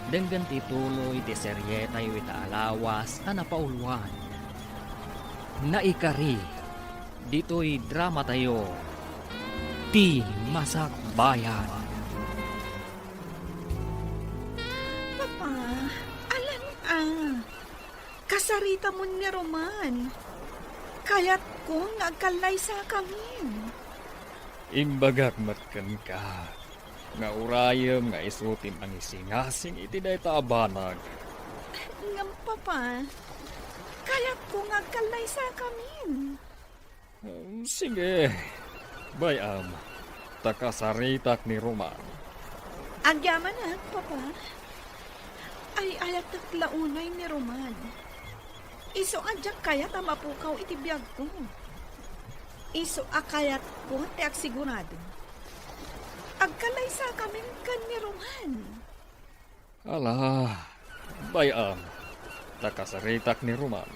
denggen ti tuloy ti serietayo ita a lawas a napauluan. Naikari ditoy dramatayo, Ti Masakbayan. Papa, alan a. Kasaritamon ni Roman. Kayatko nga agkallaysakamin. Imbagak met kenka nga urayem nga isu ti mangisingasing iti dayta a banag. Ngem, Papa, kayatko nga agkallaysakamin. Um, sige. Bay-am, ta kasaritak ni Roman. Agyamanak, Papa. Ay-ayatek la unay ni Roman. Isu a diak kayat a mapukaw iti biagko. Isu a kayatko ti agsigurado. Agkallaysakamin ken ni Roman. Ala, bay-am, ta kasaritak ni Roman.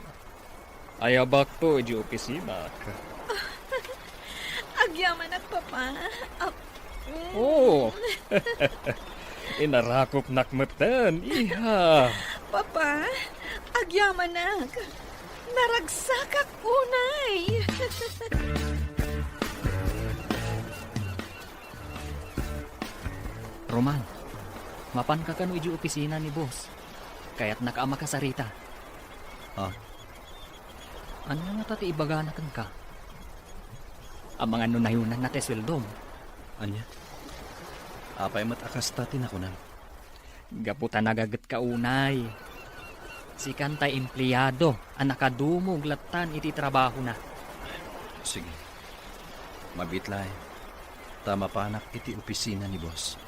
Ayabakto idiay opisinak. Agyamanak, Papa. Ap-, mm. Oo. Inarakopnak metten, iha. Papa, agyamanak. Naragsakak unay. Roman, mapanka kano idiay opisina ni boss. Kayatnaka a makasarita. Ah? Ania ngata ti ibagana kenka? Amangan no nayunanna ti sueldom. Ania? Apay met a kasta ti nakunam? Gapu ta nagagetka unay. Sikan tay empleado a nakadumog lattan iti trabahona. Sige. Mabiit laeng, ta mapanak iti opisina ni boss.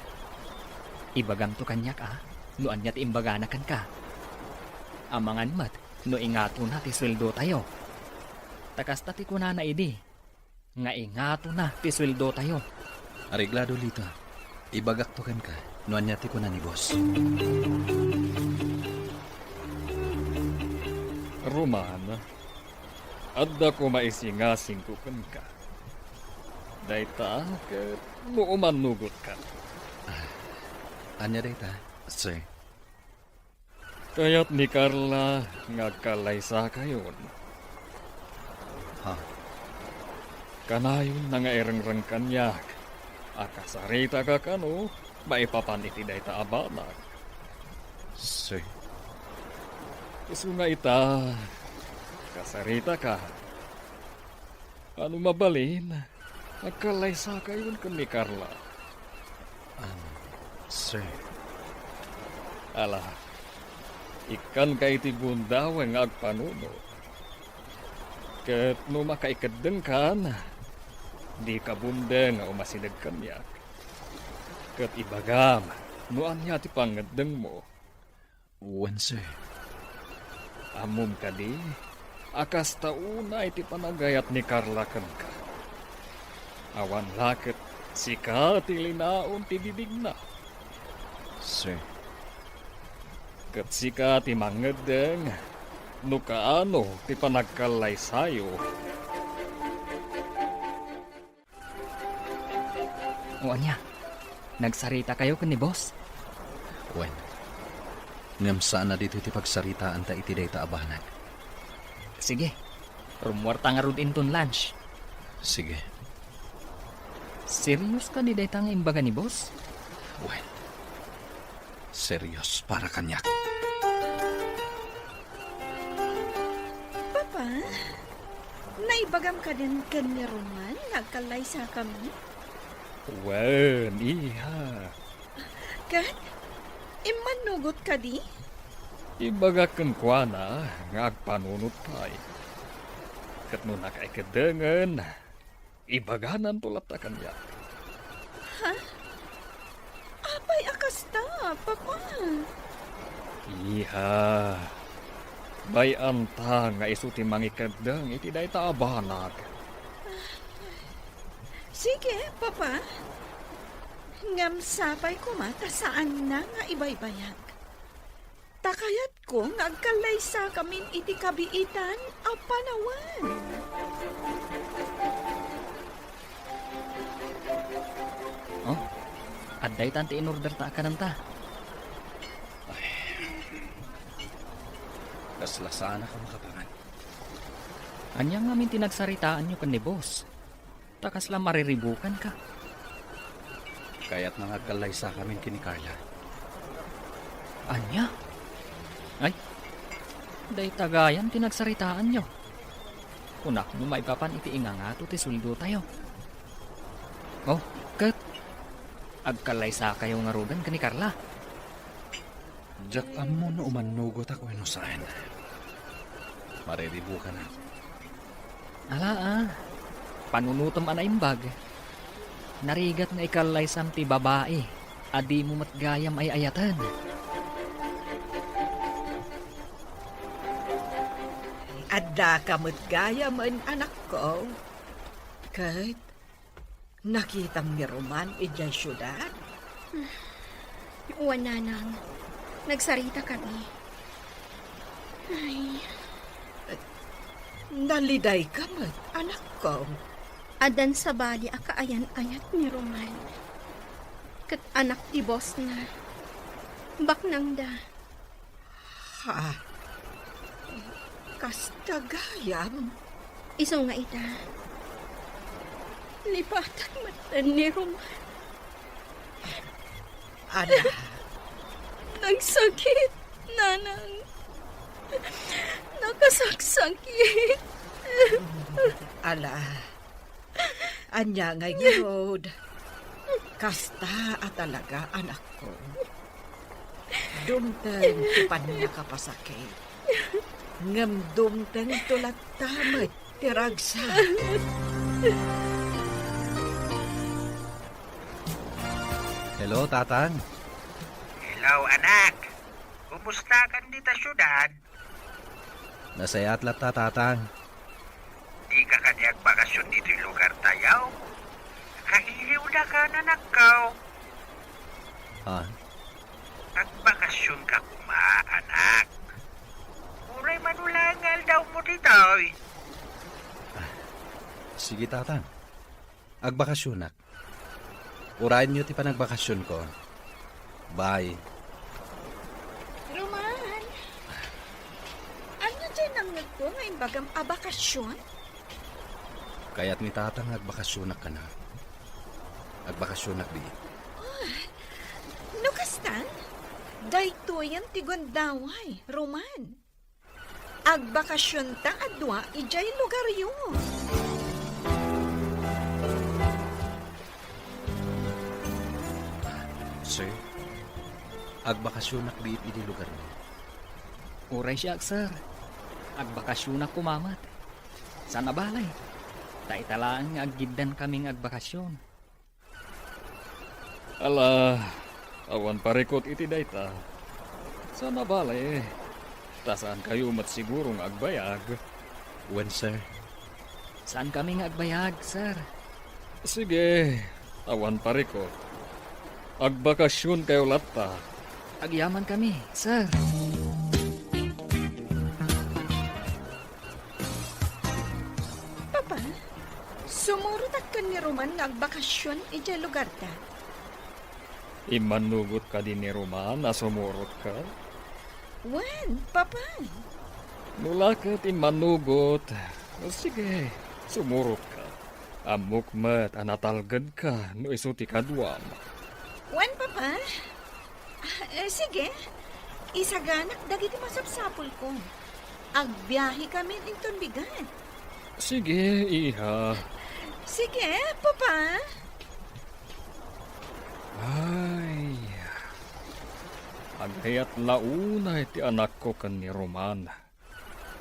Ibagamto kaniak, a? no ania ti imbagana kenka. Amangan met no ingatona ti sueldotayo. Ta kasta ti kunana idi, nga ingatona ti sueldotayo. Areglado, Lito. Ibagakto kenka no ania ti kuna ni boss. Roman, adda koma isingasingko kenka. Dayta ket no umannugotkan. Ah, ania dayta, sir? Kayat ni Carla nga agkallaysakayon. Ha? Kanayonna nga irengreng kaniak a kasaritaka kano maipapan iti dayta a banag. Sir. Isu nga ita, kasaritaka. Ano mabalin, agkallaysakayon ken ni Carla. Ano, sir? Ala, ikkanka iti bundaw nga agpanunot. Ket no makaikeddengkan, dika bundeng nga umasideg kaniak. Ket ibagam no ania ti pangngeddengmo. Wen, sir. Ammom kadi a kasta unay ti panagayat ni Carla kenka. Awan la ket sika ti linaon ti bibigna. Sir. Ket sika ti mangngeddeng no kaano ti panagkallaysayo. O ania, nagsaritakayo ken ni boss? Wen. Ngem saan a ditoy ti pagsaritaanta iti dayta a banag. Sige, rummuarta ngarud inton lunch. Sige. Serious kadi dayta nga imbaga ni boss? Wen. Serious para kaniak. Papa, naibagam kadin ken ni Roman nga agkallaysakami? Wen, iha. Ket immannugot kadi? Ibagak kenkuana nga agpanunot pay. Ket no nakaikedengen, ibagananto latta kaniak. Ha? Apay a kasta, Papa? Iha, bay-anta nga isu ti mangikeddeng iti dayta a banag. Sige, Papa. Ngem sapay koma ta saanna nga ibaybayag. Ta kayatko nga agkallaysakamin iti kabiitan a panawen. Oh, adda itan ti in-order ta a kananta. Ay. Kasla saanak a makapangan. Ania ngamin ti nagsaritaanyo ken ni boss? Ta kasla mariribukanka. Kayatna nga agkallaysakamin ken ni Carla. Ania? Ay, dayta gayam ti nagsaritaanyo. Kunak no maipapan iti ingangato ti sueldotayo. Oh, ket agkallaysakayo ngaruden ken ni Carla? Diak ammo no umannugotak wenno saan. Mariribukanak. Ala, a. Panunotem a naimbag. Narigat nga ikallaysam ti babai a dimo met gayam ay-ayaten. Addaka met gayamen, anakko. Ket nakitam ni Roman idiay siudad? Wen, nanang. Nagsarita kami. Ay. Nalidayka met, anakko. Addan sabali a kaayan-ayat ni Roman. Ket anak ti boss na. Baknangda. Ha? Kasta gayam? Isu nga ita, lipatak met ni Roman. Ada. Nagsakit, nanang. Nakasaksakit. Ala. Ania ngay ngarud? Kasta a talaga, anakko. Dumteng ti pannakapasakit. Ngem dumtengto latta met ti ragsak. Hello, Tatang. Hello, anak. Kumustakan dita siudad? Nasayaat latta, Tatang. Dika kadi agbakasyon ditoy lugartayo? Kailiwdaka, anakko. Ha? Agbakasyon ka koma, anak. Uray mano laeng nga aldawmo ditoy. Ah, sige, Tatang. Agbakasyonak. Urayenyo ti panagbakasyonko. Bye. Roman, ania diay nangngegko nga imbagam a bakasyon? Kayat ni Tatang nga agbakasyonak kana. Agbakasyonak biit. Oh, no kastan, daytoyen ti gundaway, Roman. Agbakasyonta a dua idiay lugaryo. Sir, agbakasyonak biit idi lugarmi. Uray siak, sir. Agbakasyonak koma met. Saan a bale. Ta ita laeng nga aggiddan kami nga agbakasyon. Ala, awan parikut iti dayta. Saan a bale, ta saankayo met siguro nga agbayag. Wen, sir. Saankami nga agbayag, sir. Sige, awan parikut. Agbakasyonkayo latta. Agyamankami, sir. Papa, sumurotak ken ni Roman nga agbakasyon idiay lugarta. Immanugot kadi ni Roman a sumurotka? Wen, Papa. No la ket immanugot, sige, sumurotka. Ammok met a natalgedka no isu ti kaduam. Wen, Papa. Ah, eh, sige. Isaganak dagiti masapsapulko. Agbiahekamin inton bigat. Sige, iha. Sige, Papa. Ay, agayat la unay ti anakko ken ni Roman.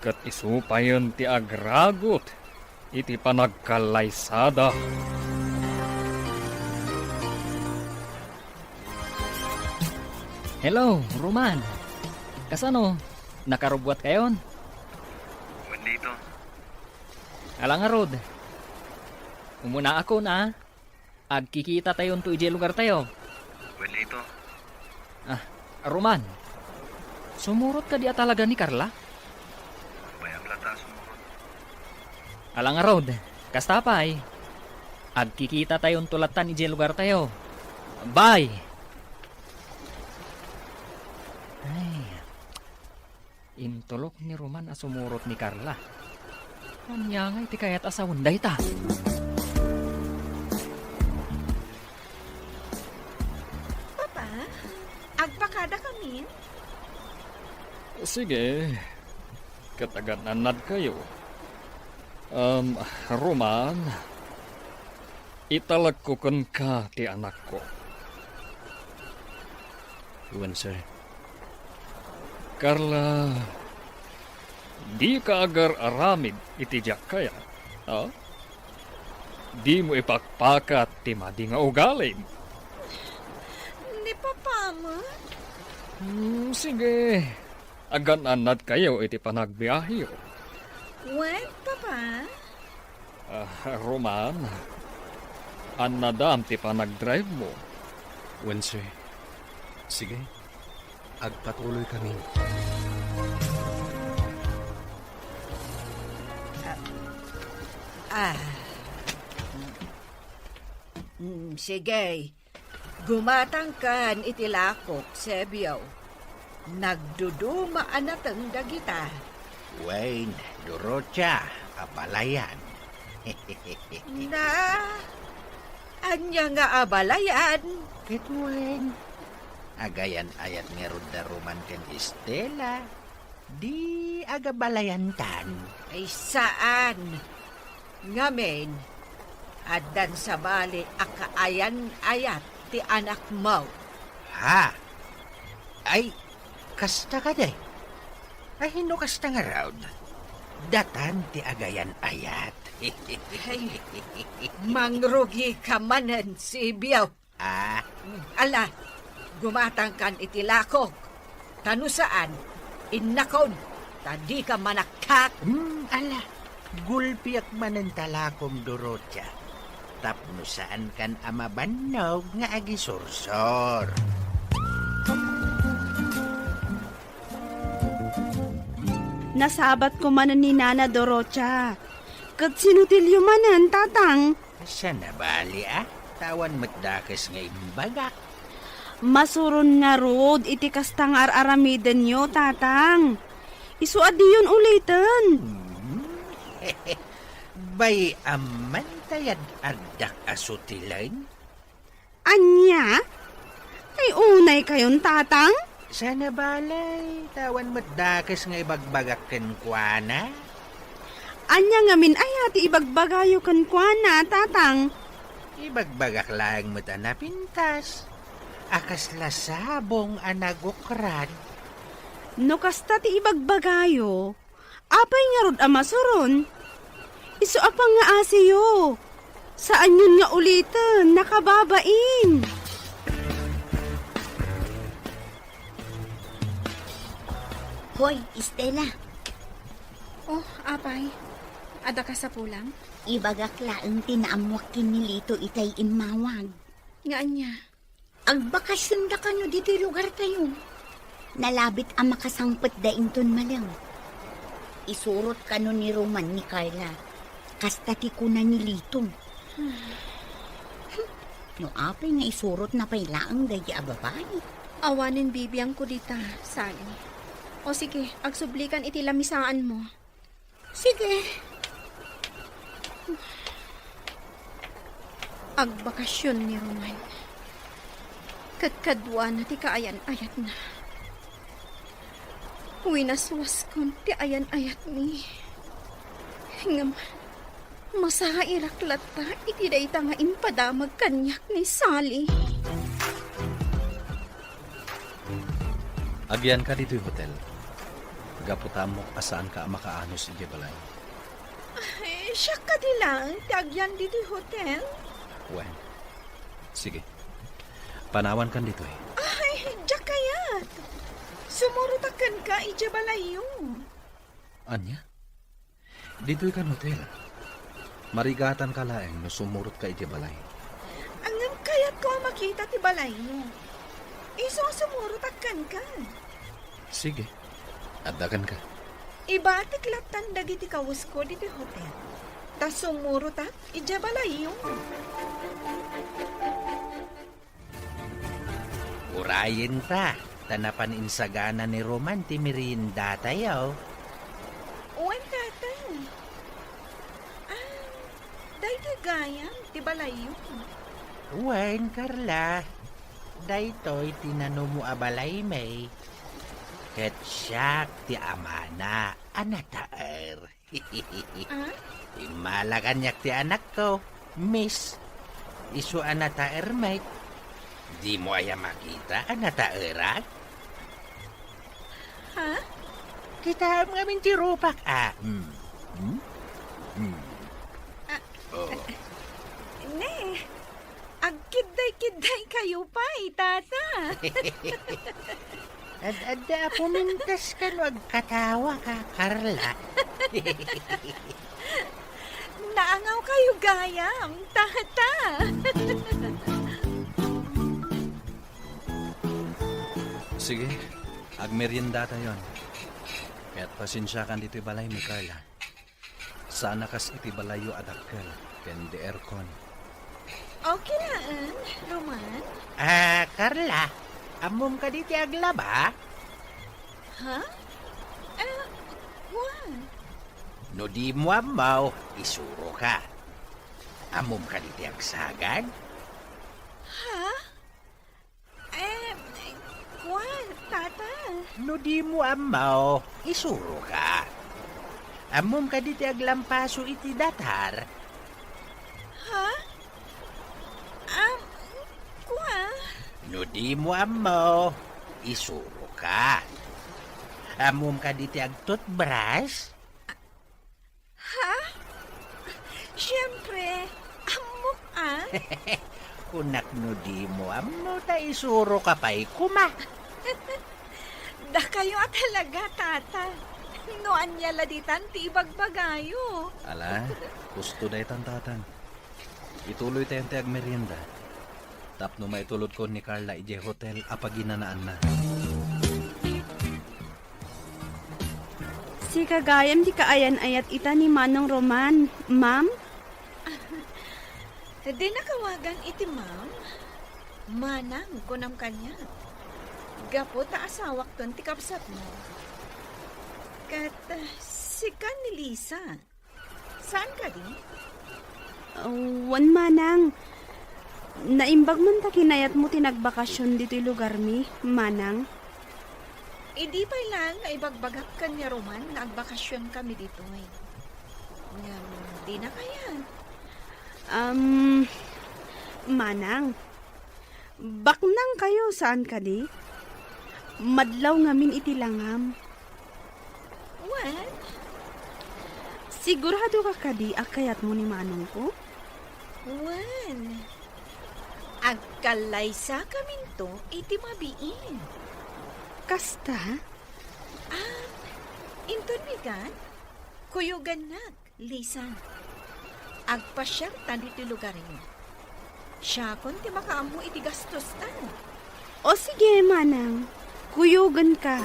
Ket isu payen ti agragut iti panagkallaysada. Hello, Roman. Kasano? Nakarubbuatkayon? Wen dayta. Ala ngarud. Umunaakon, a. Agkikitatayon to idiay lugartayo. Wen dayta. Ah, Roman, sumurot kadi a talaga ni Carla? Bayam latta a sumurot. Ala ngarud, kasta pay. Agkikitatayon to lattan idiay lugartayo. Bye! Ay, intulok ni Roman a sumurot ni Carla. Ania ngay ti kayat a sawen dayta? Papa, agpakadakamin? Sige, ket agan-annadkayo. Um, Roman, italekko kenka ti anakko. Wen, sir. Carla, dika agar-aramid iti diak kayat, a? Dimo ipakpakat ti madi nga ugalim. Ni Papa met? Hmm, sige. Agan-annadkayo iti panagbiaheyo. Wen, Papa? Ah, Roman, annadam ti panagdrive mo. Wen, sir. Sige, agpatuloy kami. Ah. Mm, sige. Gumatangkan iti lakok, Sebio. Nagduduma a nateng dagita. Wen, Dorotia, abalayan. Na, ania nga abalayan? Ket wen, agayan-ayat ngarud da Roman ken Estela. Di agabalayantan. Ay, saan. Ngamin, addan sabali a kaayan-ayat ti anakmo. Ha? Ay, kasta kadi? Ay, no kasta ngarud, datan ti agayan-ayat. Ay, mangrugika manen, Sibio. Ah. Ala, gumatangkan iti lakok. Ta no saan, innakon, ta dika manaktak. Hmm, ala, gulpiak manen talakom, Dorotia. Tapno saankan a mabannog nga agisursor. Nasabatko manen ni Nana Dorotia. Ket sinutilyo manen, Tatang? Saan a bali, a? Ta awan met dakes nga imbagak. Masuron ngarud iti kasta nga ar-aramidenyo, Tatang. Isu a diyon uliten. Hmm. Bay-am man ta yad-addak a sutilen? Ania? Ay, unay kayon, Tatang? Saan a bali, ta awan met dakes nga ibagbagak kenkuana. Ania ngamin aya ti ibagbagayo kenkuana, Tatang? Ibagbagak laeng met a napintas, a kasla sabong a nagukrad. No kasta ti ibagbagayo, apay ngarud a masuron? Isu a pangngaasiyo. Saanyon nga uliten, nakababain. Hoy, Estela. Oh, apay. Adda kasapulam? Ibagak laeng ti naammoak ken ni Lito itay immawag. Nga ania? Agbakasionda kano ditoy lugartayo. Nalabit a makasangpetda inton malem. Isurot kano ni Roman ni Carla. Kasta ti kuna ni Lito. No apay nga isurotna pay laeng daydi a babai? Awanen bibiangko dita, Sally. O sige, agsublikan iti lamisaanmo. Sige. Agbakasion ni Roman. Ket kaduana ti kaayan-ayatna. Winaswaskon ti ayan-ayatmi. Ngem, masairak latta iti dayta nga impadamag kaniak ni Sally. Agyanka ditoy hotel. Gapu ta ammok a saanka a makaanus idiay balay. Ay, siak kadi laeng ti agyan ditoy hotel? Wen. Sige. Panawankan ditoy. Ay, diak kayat. Sumurotak kenka idiay balayyo. Ania? Ditoy kan hotel. Marigatanka laeng no sumurotka idiay balay. Ngem kayatko a makita ti balayyo. Isu a sumurotak kenka. Sige. Adda kenka. Ibatik lattan dagiti kawesko ditoy hotel. Ta sumurotak idiay balayyo. Urayenta, ta napan insagana ni Roman ti meriendatayo. Wen, Tatang. Ah, daytoy gayam ti balayyo. Wen, Carla. Daytoy ti nanumo a balaymi. Ket siak ti amana a nataer. Ah? Immala kaniak ti anakko, Miss. Isu a nataer met. Dimo aya makita a nataerak? Ha? Kitaem ngamin ti rupak, a. Hmm. Hmm? Hmm. Ah, oh. Ne. Agkiddaykiddaykayo pay, Tata. Ad-adda a pumintas kano agkatawaka, Carla. Naangawkayo gayam, Tata. Sige, agmeriendatayon. Ket pasensiakan ditoy balaymi, Carla. Saan a kas iti balayyo a dakkel ken di aircon. Okay laeng, Roman. Ah, Carla, ammom kadi ti aglaba? Ha? Ah, wen. No dimo ammo, isuroka. Ammom kadi ti agsagad? Ha? Em, kua, Tata. No dimo ammo, isuroka. Ammom kadi ti aglampaso iti datar? Ha? Am, kua? No dimo ammo, isuroka. Ammom kadi ti agtoothbrush? Ha? Siempre, ammok a. Kunak no dimo ammo ta isuroka pay koma. Dakayo a talaga, Tata. No ania la ditan ti ibagbagayo? Ala, husto daytan, Tatang. Ituloytayon ti agmerienda tapno maitulodkon ni Carla idiay hotel a paginanaanna. Sika gayam ti kaayan-ayat ita ni Manong Roman, ma'am? Dina awagan iti ma'am. Manang, kunam kaniak. Gapu ta asawakton ti kabsatmo. Ket, ah, sika ni Lisa. Saan kadi? Wen, Manang. Naimbag man ta kinayatmo ti nagbakasyon ditoy lugarmi, Manang. Idi pay laeng nga ibagbagak ken ni Roman nga agbakasyonkami ditoy. Ngem dina kayat. Um, Manang, baknang kayo, saan kadi? Madlaw ngamin iti langam. Wen? Sigurado ka kadi a kayatmo ni manongko? Wen. Agkallaysakaminto iti mabiin. Kasta? Ah, inton bigat, kuyogannak. Lisa, agpasiarta ditoy lugaryo. Siakon ti makaammo iti gastosta. O sige, Manang. Kuyoganka.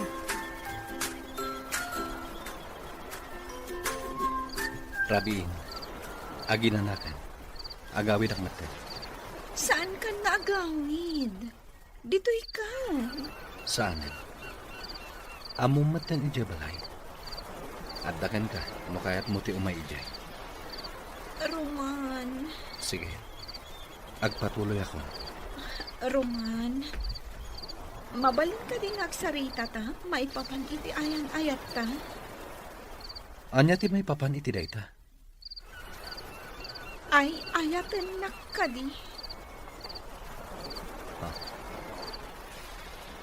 Rabiin, aginanakan. Agawidak metten. Saankan nga agawid? Ditoy ka. Saanen. Ammom metten idiay balay. Adda kenka no kayatmo ti umay idiay. Roman. Sige. Agpatuloyakon. Roman, mabalin kadi nga agsaritata maipapan iti ayan-ayatta? Ania ti maipapan iti dayta? Ay-ayatennak kadi? Ah.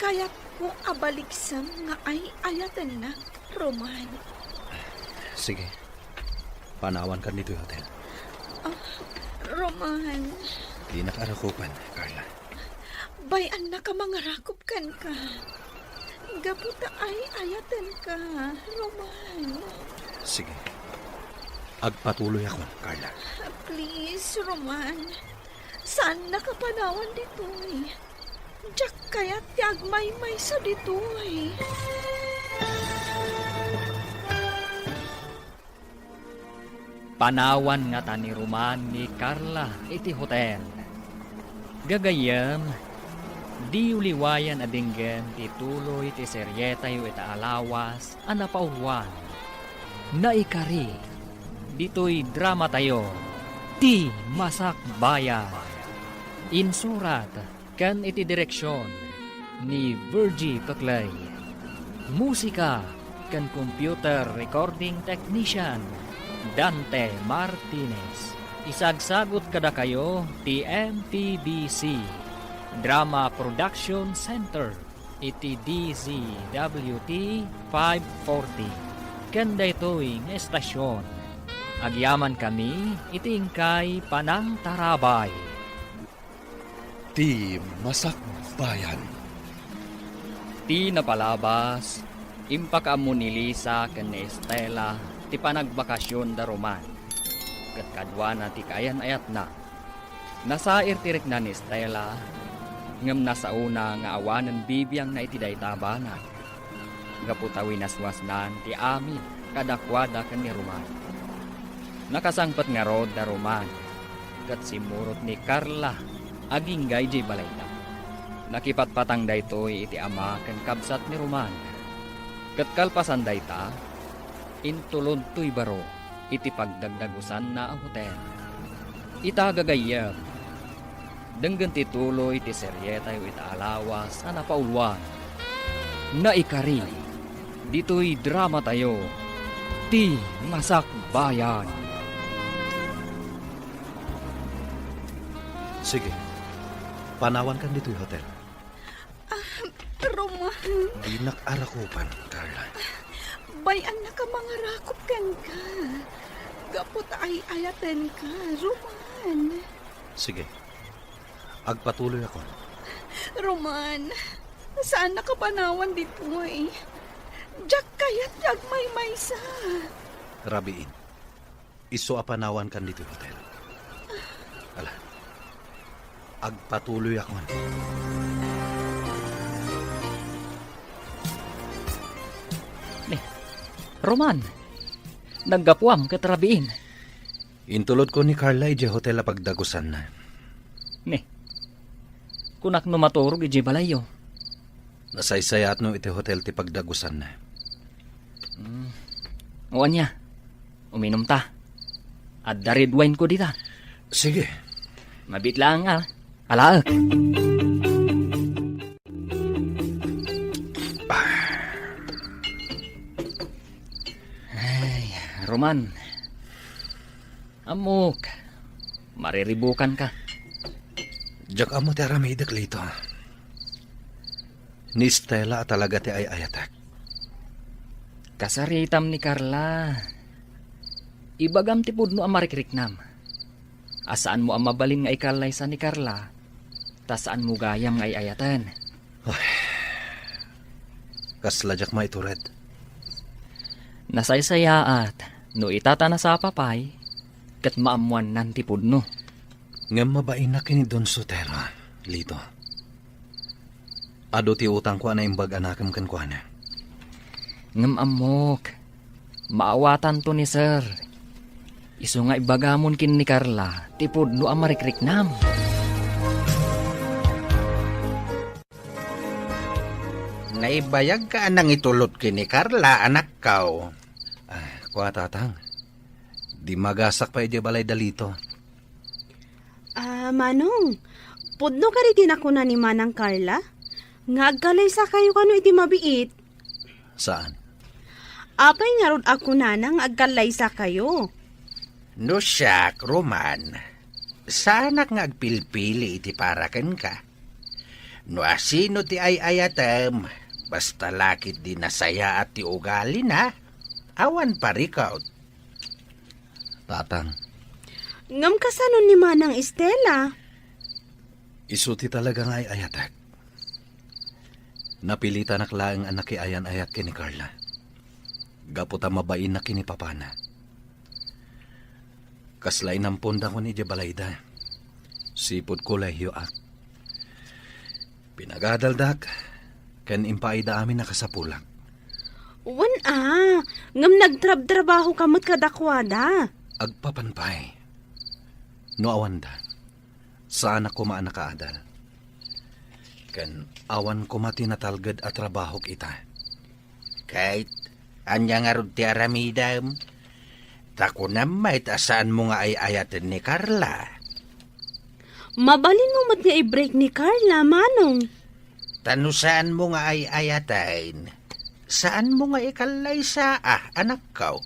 Kayatko a baliksem nga ay-ayatennak, Roman. Sige. Panawankan ditoy hotel. Ah, Roman. Dinak arakupan, Carla. Bay-annak a mangarakop kenka. Gapu ta ay-ayatenka, Roman. Sige. Agpatuloyakon, Carla. Please, Roman. Saannak a panawan ditoy. Diak kayat ti agmaymaysa ditoy. Panawan ngata ni Roman ni Carla iti hotel. Gagayyem, diyo liwayan a denggen ti tuloy ti serietayo ita a lawas a napauluan. Naikari, ditoy dramatayo, Ti Masakbayan. Insurat ken iti direksion ni Virgie Peclay. Musika ken computer recording technician, Dante Martinez. Isagsagut kadakayo ti M P B C Drama Production Center iti D Z W T five forty. Ken daytoy nga estasion, agyamankami iti inkay panangtarabay. Ti Masakbayan. Ti napalabas, impakaammo ni Lisa ken ni Estela ti panagbakasionda ruman, ket kaduana ti kaayan-ayatna. Nasair ti rikna ni Estela, ngem nasaona nga awanen bibiangna iti dayta a banag. Gapu ta winaswasnan ti amin kadakuada ken ni Roman. Nakasangpet ngarud da Roman ket simmurot ni Carla agingga idiay balayda. Nakipatpatang daytoy iti ama ken kabsat ni Roman. Ket kalpasan dayta, intulod toy baro iti pagdagdagusanna a hotel. Ita gagayyem, denggen ti tuloy ti serietayo ita a lawas a napauluan. Naikari, ditoy dramatayo, Ti Masakbayan. Sige, panawankan ditoy hotel. Ah, Roman. Dinak arakupan, Carla. Bay-annak a mangarakop kenka. Gapu ta ay-ayatenka, Roman. Sige. Agpatuloyakon. Roman, Saannak a panawan ditoy. Diak kayat ti agmaymaysa. Rabiin, isu a panawankan ditoy hotel. Ala, agpatuloyakon. Ni, Roman, naggapuam ket rabiin. Intulodko ni Carla idiay hotel a pagdagusanna. Ni, kunak no maturog idiay balayyo. Nasaysayaatno iti hotel ti pagdagusanna. Mm. O ania, uminumta. Adda red wine ko dita. Sige. Mabiit laeng, ah. Alaek. Ay, Roman. Ammok, mariribukanka. Diak ammo ti aramidek, Lito. Ni Stella a talaga ti ay-ayatek. Kasaritam ni Carla. Ibagam ti pudno a marikriknam. A saanmo a mabalin nga ikallaysa ni Carla, ta saanmo gayam nga ay-ayaten. Ay, kasla diak maitured. Nasaysayaat no ita ta nasapa pay, ket maammoannan ti pudno. Ngem mabainnak ken ni Don Sotero, Lito. Adu ti utangko a naimbag a nakem kenkuana. Ngem ammok, maawatanto ni Sir. Isu nga ibagamon ken ni Carla ti pudno a marikriknam. Naibayagka a nangitulod ken ni Carla, anakko. Ah, kua, Tatang. Dimmagasak pay idiay balay da Lito. Ah, Manong, pudno kadi ti nakuna ni Manang Carla? Nga agkallaysakayo kano iti mabiit? Saan? Apay ngarud a kunana nga agkallaysakayo? No siak, Roman, saanak nga agpilpili iti para kenka. No asino ti ay-ayatem, basta la ketdi nasayaat ti ugalina, awan parikut. Tatang. Ngem kasano ni Manang Estela? Isu ti talaga nga ay-ayatek. Napilitanak laeng a nakiayan-ayat ken ni Carla. Gapu ta mabainna ken ni papana. Kasla inamponda ken idiay balayda. Sipud kolehioak. Pinagadaldak, ken impaayda amin a kasapulak. Wen a, ngem nagtrabtrabahoka met kadakuada. Agpapan pay. No awanda, saanak koma a nakaadal. Ken awan koma ti natalged a trabahok ita. Kayat, ania ngarud ti aramidem? Ta kunam met a saanmo nga ay-ayaten ni Carla. Mabalinmo met nga i-break ni Carla, Manong. Ta no saanmo nga ay-ayaten, saanmo nga ikallaysa, ah, anakko.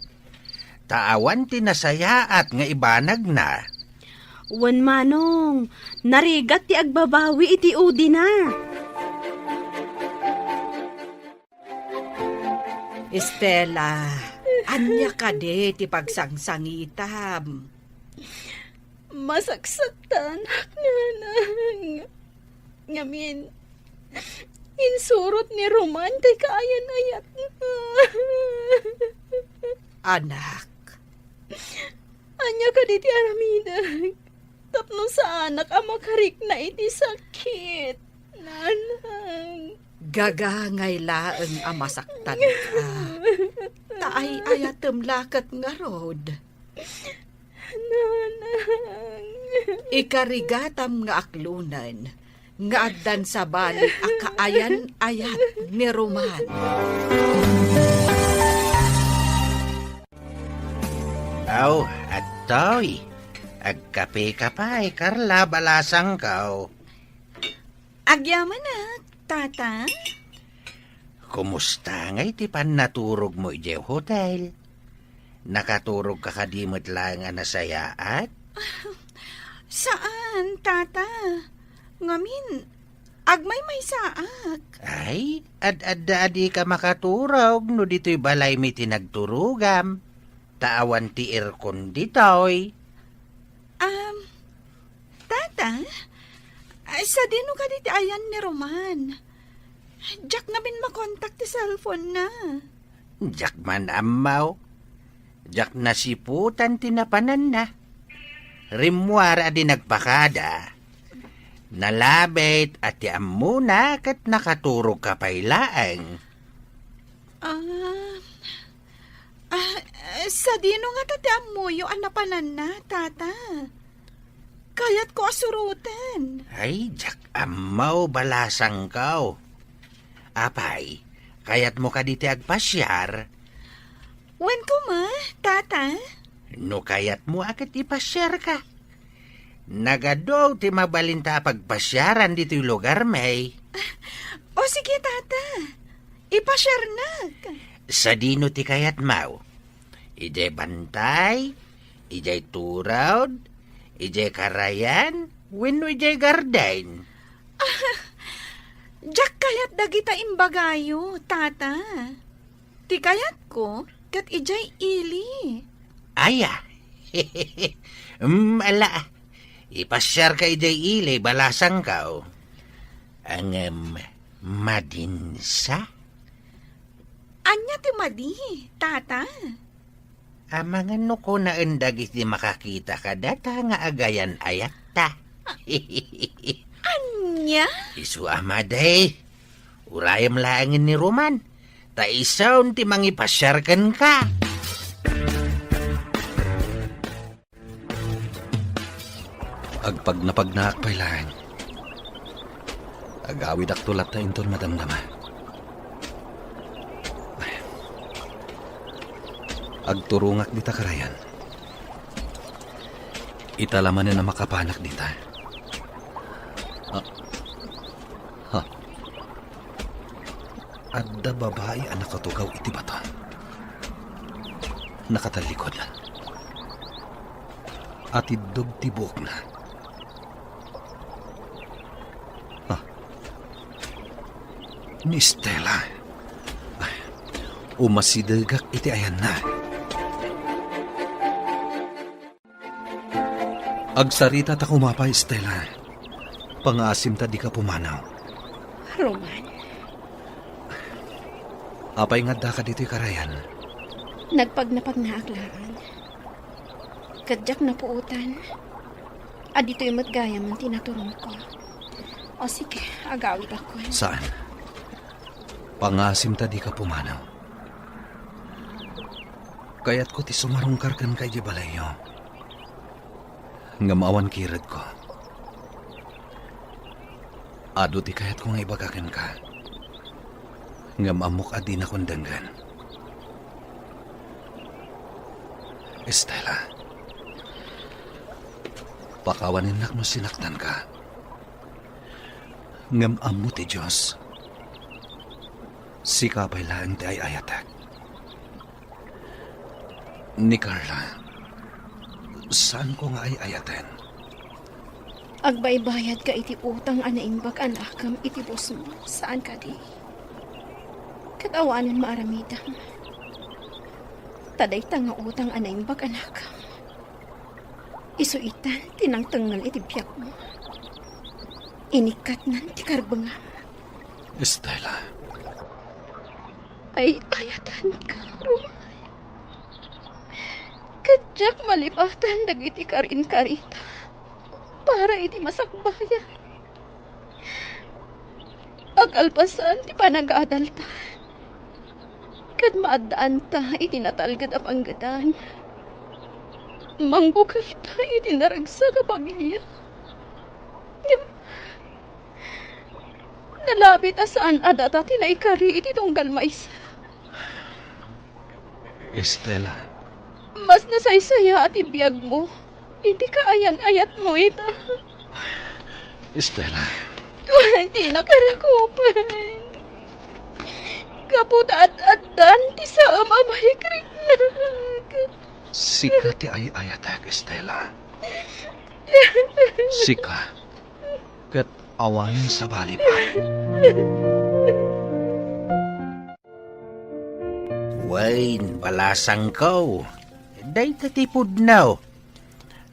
Ta awan ti nasayaat nga ibanagna. Wen, Manong, narigat ti agbabawi iti udina. Estela, ania kadi ti pagsangsangitam? Masaksaktanak, Nanang. Ngamin, insurot ni Roman ti kaayan-ayatna. Anak. Ania kadi ti aramidek? Tapno saanak a makarikna iti sakit, Nanang. Gagangay laeng a masaktanka. Ta ay-ayatem la ket ngarud. Nanang. Ikarigatam nga aklonen nga addan sabali a kaayan-ayat ni Roman. Aw, adtoy. Agkapeka pay, Carla, balasangko. Agyamanak, Tata. Kumusta ngay ti pannaturogmo idiay hotel? Nakaturogka kadi met laeng a nasayaat? Saan, Tata. Ngamin, agmaymaysaak. Ay, ad-adda a dika makaturog no ditoy balaymi ti nagturogam. Ta awan ti aircon ditoy. Um, Tata, ay, sadino kadi ti ayan ni Roman? Diak ngamin makontak ti cellphone na. Diak man ammo. Diak nasiputan ti napananna. Rimmuar a di nagpakada. Nalabit a ti ammona ket nakaturogka pay laeng. Ah, ah, sadino ngata ti ammoyo a napananna, Tata? Kayatko a suroten. Ay, diak ammo, balasangko. Apay, kayatmo kadi ti agpasiar? Wen koma, Tata. No kayatmo a ket ipasiarka. Nagadu ti mabalinta a pagpasiaran ditoy lugarmi. O sige, Tata. Ipasiarnak. Sadino ti kayatmo? Idiay bantay, idiay turod, idiay karayan, wenno idiay garden? Diak kayat dagita imbagayo, Tata. Ti kayatko, ket idiay ili. Aya. Mm, ala. Ipasiarka idiay ili, balasangko. Ngem, madinsa? Ania ti madi, Tata? Amangan no kunaen dagiti makakita kadata nga agayan-ayatta. Ania? Isu a madi. Urayem laengen ni Roman, ta isun ti mangipasiar kenka. Agpagnapagnaak pay laeng. Agawidakto latta inton madamdama. Agturongak dita karayan. Ita la manen a makapanak dita. Ah. Ha. Adda babai a nakatugaw iti bato. Nakatallikod. Atiddog ti buokna. Ah. Ni Stella. Ay, umasidegak iti ayanna. Agsarita ta kumapay, Stella. Pangaasim ta dika pumanaw. Roman. Apay nga addaka ditoy karayan? Nagpagnapagnaak laeng. Ket diak napuotan a ditoy met gayamen ti naturongko. O sige, agawidakon. Saan? Pangaasim ta dika pumanaw. Kayatko ti sumarungkar kenka idiay balayyo. Ngem awan kiredko. Adu ti kayatko nga ibaga kenka. Ngem ammok a dinakon denggen. Stella, pakawanennak no sinaktanka. Ngem ammo ti Dios, sika pay laeng ti ay-ayatek. Ni Carla, saanko nga ay-ayaten. Agbaybayadka iti utang a naimbag a naakem iti busmo, saan kadi? Ket awanen maaramidem. Ta dayta nga utang a naimbag a naakem, isu itan ti nangtengngel iti biagmo. Inikkatnan ti karbengam. Stella. Ay-ayatenka, Roman. Ket diak malipatan dagiti karinkarita para iti masakbayan. Akalpasan ti panagadalta, ket maaddaanta iti natalged a panggedan. Mangbukelta iti naragsak a pamilya. Ngem nalabit a saan a data ti naikari iti tunggal maysa. Estela. Mas nasaysayaat ti biagmo iti kaayan-ayatmo ita. Estela. Dinak rakupen. Gapu ta ad-addan ti saam a maikriknak. Sika ti ay-ayatek, Estela. Sika. Ket awan sabali pay. Wen, balasangko, dayta ti pudno.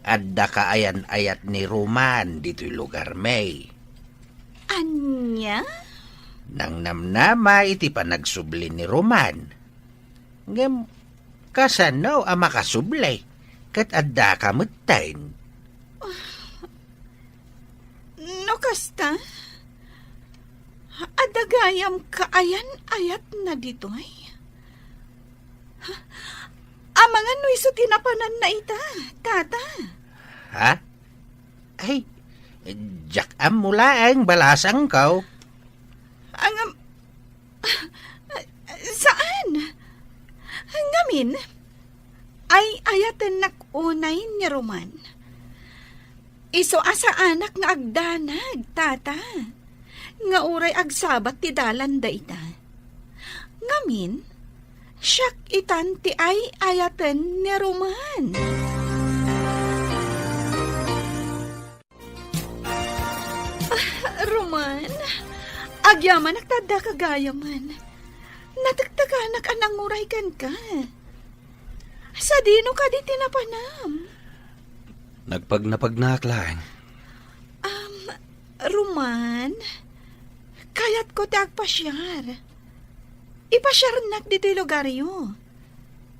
Adda kaayan-ayat ni Roman ditoy lugarmi. Ania? nangnamnama iti panagsubli ni Roman. Ngem kasano a makasubli ket addaka metten? No kasta, adda gayam kaayan-ayatna ditoy. Amangan no isu ti napananna ita, Tata. Ha? Ay, diak ammo laeng, balasangko. Angam, saan? Ngamin, ay-ayatennak unay ni Roman. Isu a saanak nga agdanag, Tata, nga uray agsabat ti dalanda ita. Ngamin, siak itan ti ay-ayaten ni Roman. Ah, Roman, agyamanak ta addaka gayamen. Natektekanak a nanguray kenka. Sadino kadi ti napanam? Nagpagnapagnaak laeng. Um, Roman, kayatko ti agpasiar. Ipasiarnak ditoy lugaryo.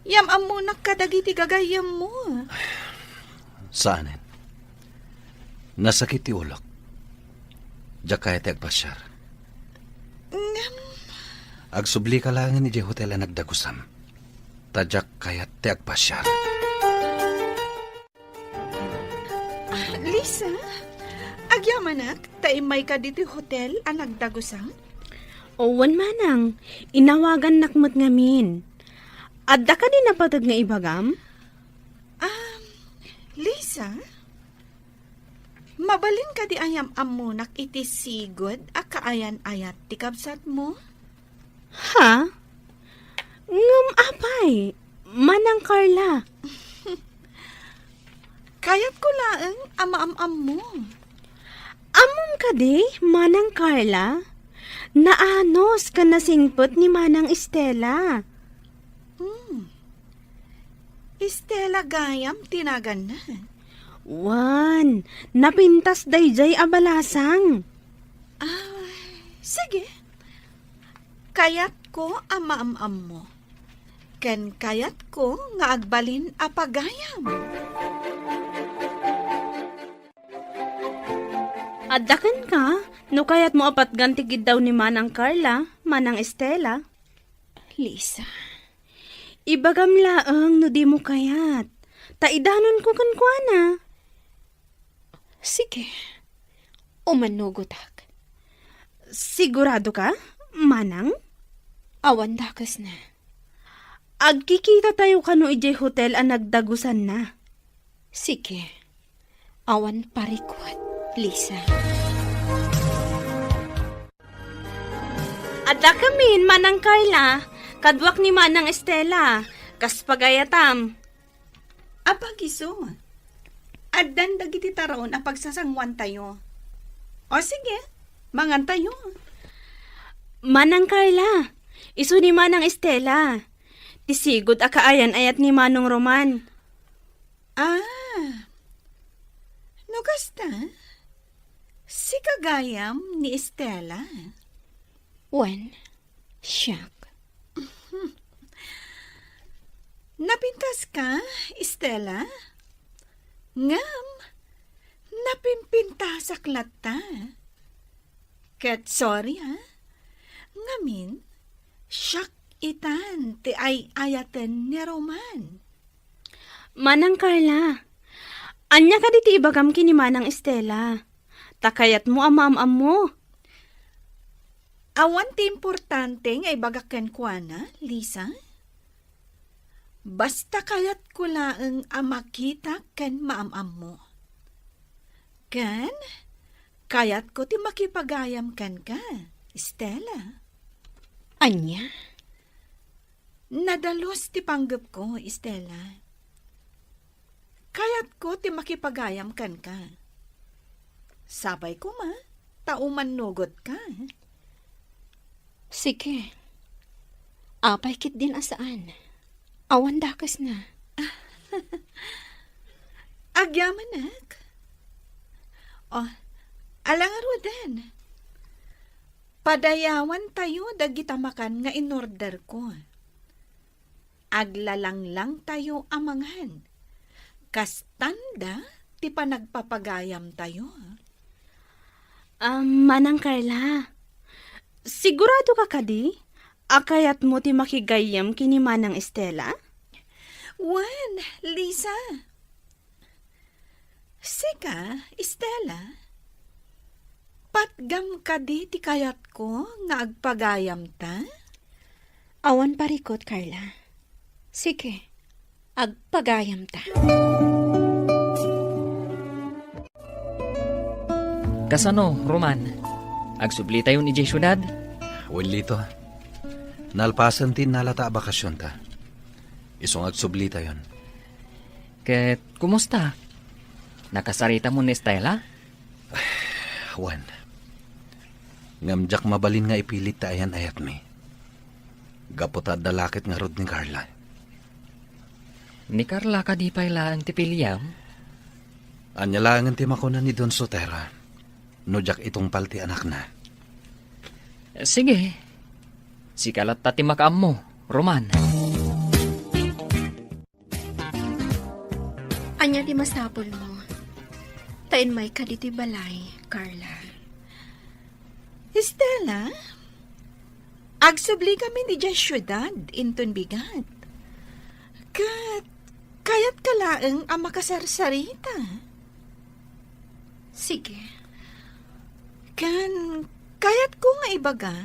Yam-ammonak kadagiti gagayyemmo. Saanen. Nasakit ti ulok. Diak kayat ti agpasiar. Ngem, agsublika laengen idiay hotel a nagdagusam. Ta diak kayat ti agpasiar. Ah, Lisa, agyamanak ta immayka ditoy hotel a nagdagusam? Wen, manang, inawagannak met ngamin. Adda kadi napateg nga ibagam? Um, Lisa, mabalin kadi a yam-ammonak iti sigud a kaayan-ayat ti kabsatmo? Ha? Ngem apay, Manang Carla? Kayatko laeng a maam-ammo. Ammom kadi, Manang Carla? Naanus ken nasingpet ni Manang Estela. Hmm. Estela gayam ti naganna. Wen, napintas daydiay a balasang. Ah, sige. Kayatko a maam-ammo. Ken kayatko nga agbalin a pagayam. Adda kenka, no kayatmo a patgan ti giddaw ni Manang Carla, Manang Estela. Lisa. Ibagam laeng no dimo kayat. Ta idanonko kenkuana. Sige. Umanugotak. Sigurado ka, Manang? Awan dakesna. Agkikita tayo kano idiay hotel a nagdagusanna. Sige. Awan parikut, Lisa. Adda kamin, Manang Carla, kaduak ni Manang Estela, kas pagayatam. Apag isu, addan dagiti taraon a pagsasanguantayo. O sige, mangantayo. Manang Carla, isu ni Manang Estela. Ti sigud a kaayan-ayat ni Manong Roman. Ah, no kasta, sika gayam ni Estela? Wen, siak. Napintaska, Estela? Ngem, napimpintasak latta. Ket sorry, a. Ngamin, siak itan ti ay-ayaten ni Roman. Manang Carla, ania kadi ti ibagam ken ni Manang Estela? Ta kayatmo a maam-ammo. Awan ti importante nga ibagak kenkuana, Lisa. Basta kayatko laeng a makitak ken maam-ammo. Ken, kayatko ti makipagayam kenka, Estela. Ania? Nadalus ti panggepko, Estela. Kayatko ti makipagayam kenka. Sapay koma ta umannugotka. Sige. Apay ketdin a saan? Awan dakesna. Agyamanak. O, ala ngaruden. Padayawantayo dagita makan nga inorderko. Aglalanglangtayo a mangan. Kastanda ti panagpapagayamtayo. Ah, Manang Carla, sigurado ka kadi a kayatmo ti makigayyem ken ni Manang Estela? Wen, Lisa. Sika, Estela, patgam kadi ti kayatko nga agpagayamta? Awan parikut, Carla. Sige, agpagayamta. Kasano, Roman? Agsublitayon idiay siudad? Wen, Lito. Nalpasen ti innalata a bakasionta. Isu nga agsublitayon. Ket kumusta? Nakasaritam ni Estela? Wen. Ngem diak mabalin nga ipilit ti ayan-ayatmi. Gapu ta adda la ket ngarud ni Carla. Ni Carla kadi pay laeng ti piliem? Ania laengen ti makuna ni Don Sotero no diak itungpal ti anakna? Sige. Sika latta ti makaammo, Roman. Ania ti masapulmo? Ta immayka ditoy balay, Carla. Estela, agsubli kami idiay siudad inton bigat. Ket kayatka laeng a makasarsarita? Sige. Ken kayatko nga ibaga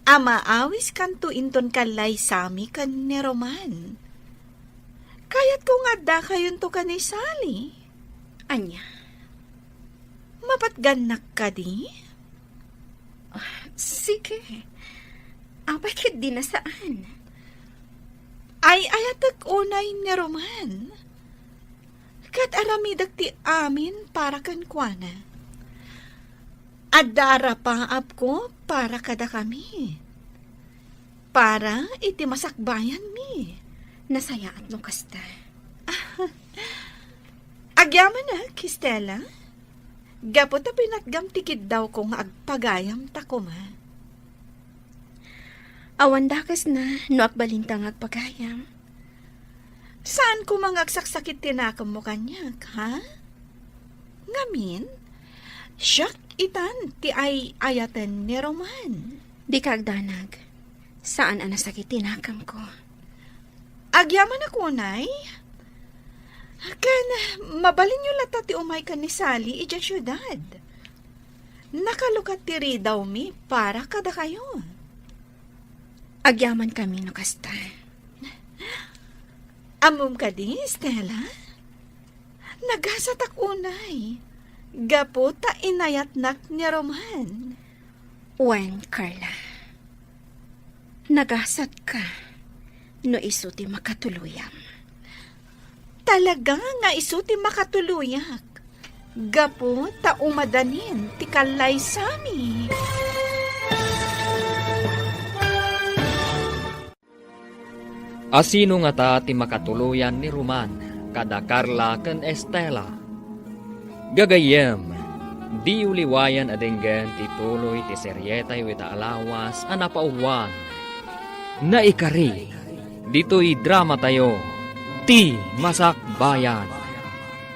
a maawiskanto inton kallaysami ken ni Roman. Kayatko nga addakayonto ken ni Sally. Ania? Mapatgannak kadi? Ah, sige. Apay ket di na saan? Ay-ayatek unay ni Roman. Ket aramidek ti amin para kenkuana. Adda arapaapko para kadakami. Para iti masakbayanmi. Nasayaat no kasta. Agyamanak, Estela. Gapu ta pinatgam ti kiddawko nga agpagayamta koma. Awan dakesna no agbalinta nga agpagayam. Saan koma nga agsaksakit ti nakemmo kaniak, ha? Ngamin, siak itan ti ay-ayaten ni Roman. Dika agdanag. Saan a nasakit ti nakemko. Agyamanak unay? Ken mabalinyo latta ti umay ken ni Sally idiay siudad. Nakalukat ti ridawmi para kadakayo. Agyamankami no kasta. Ammom kadi, Estela? Nagasatak unay, gapu ta inayatnak ni Roman. Wen, Carla. Nagasatka no isu ti makatuluyam. Talaga nga isu ti makatuloyak. Gapu ta umadanin ti kallaysami. Asino ngata ti makatuloyan ni Roman kada Carla ken Estela? Gagayyem, diyo liwayan a denggen ti tuloy ti serietayo ita a lawas a napauluan. Naikari, ditoy dramatayo, Ti Masakbayan.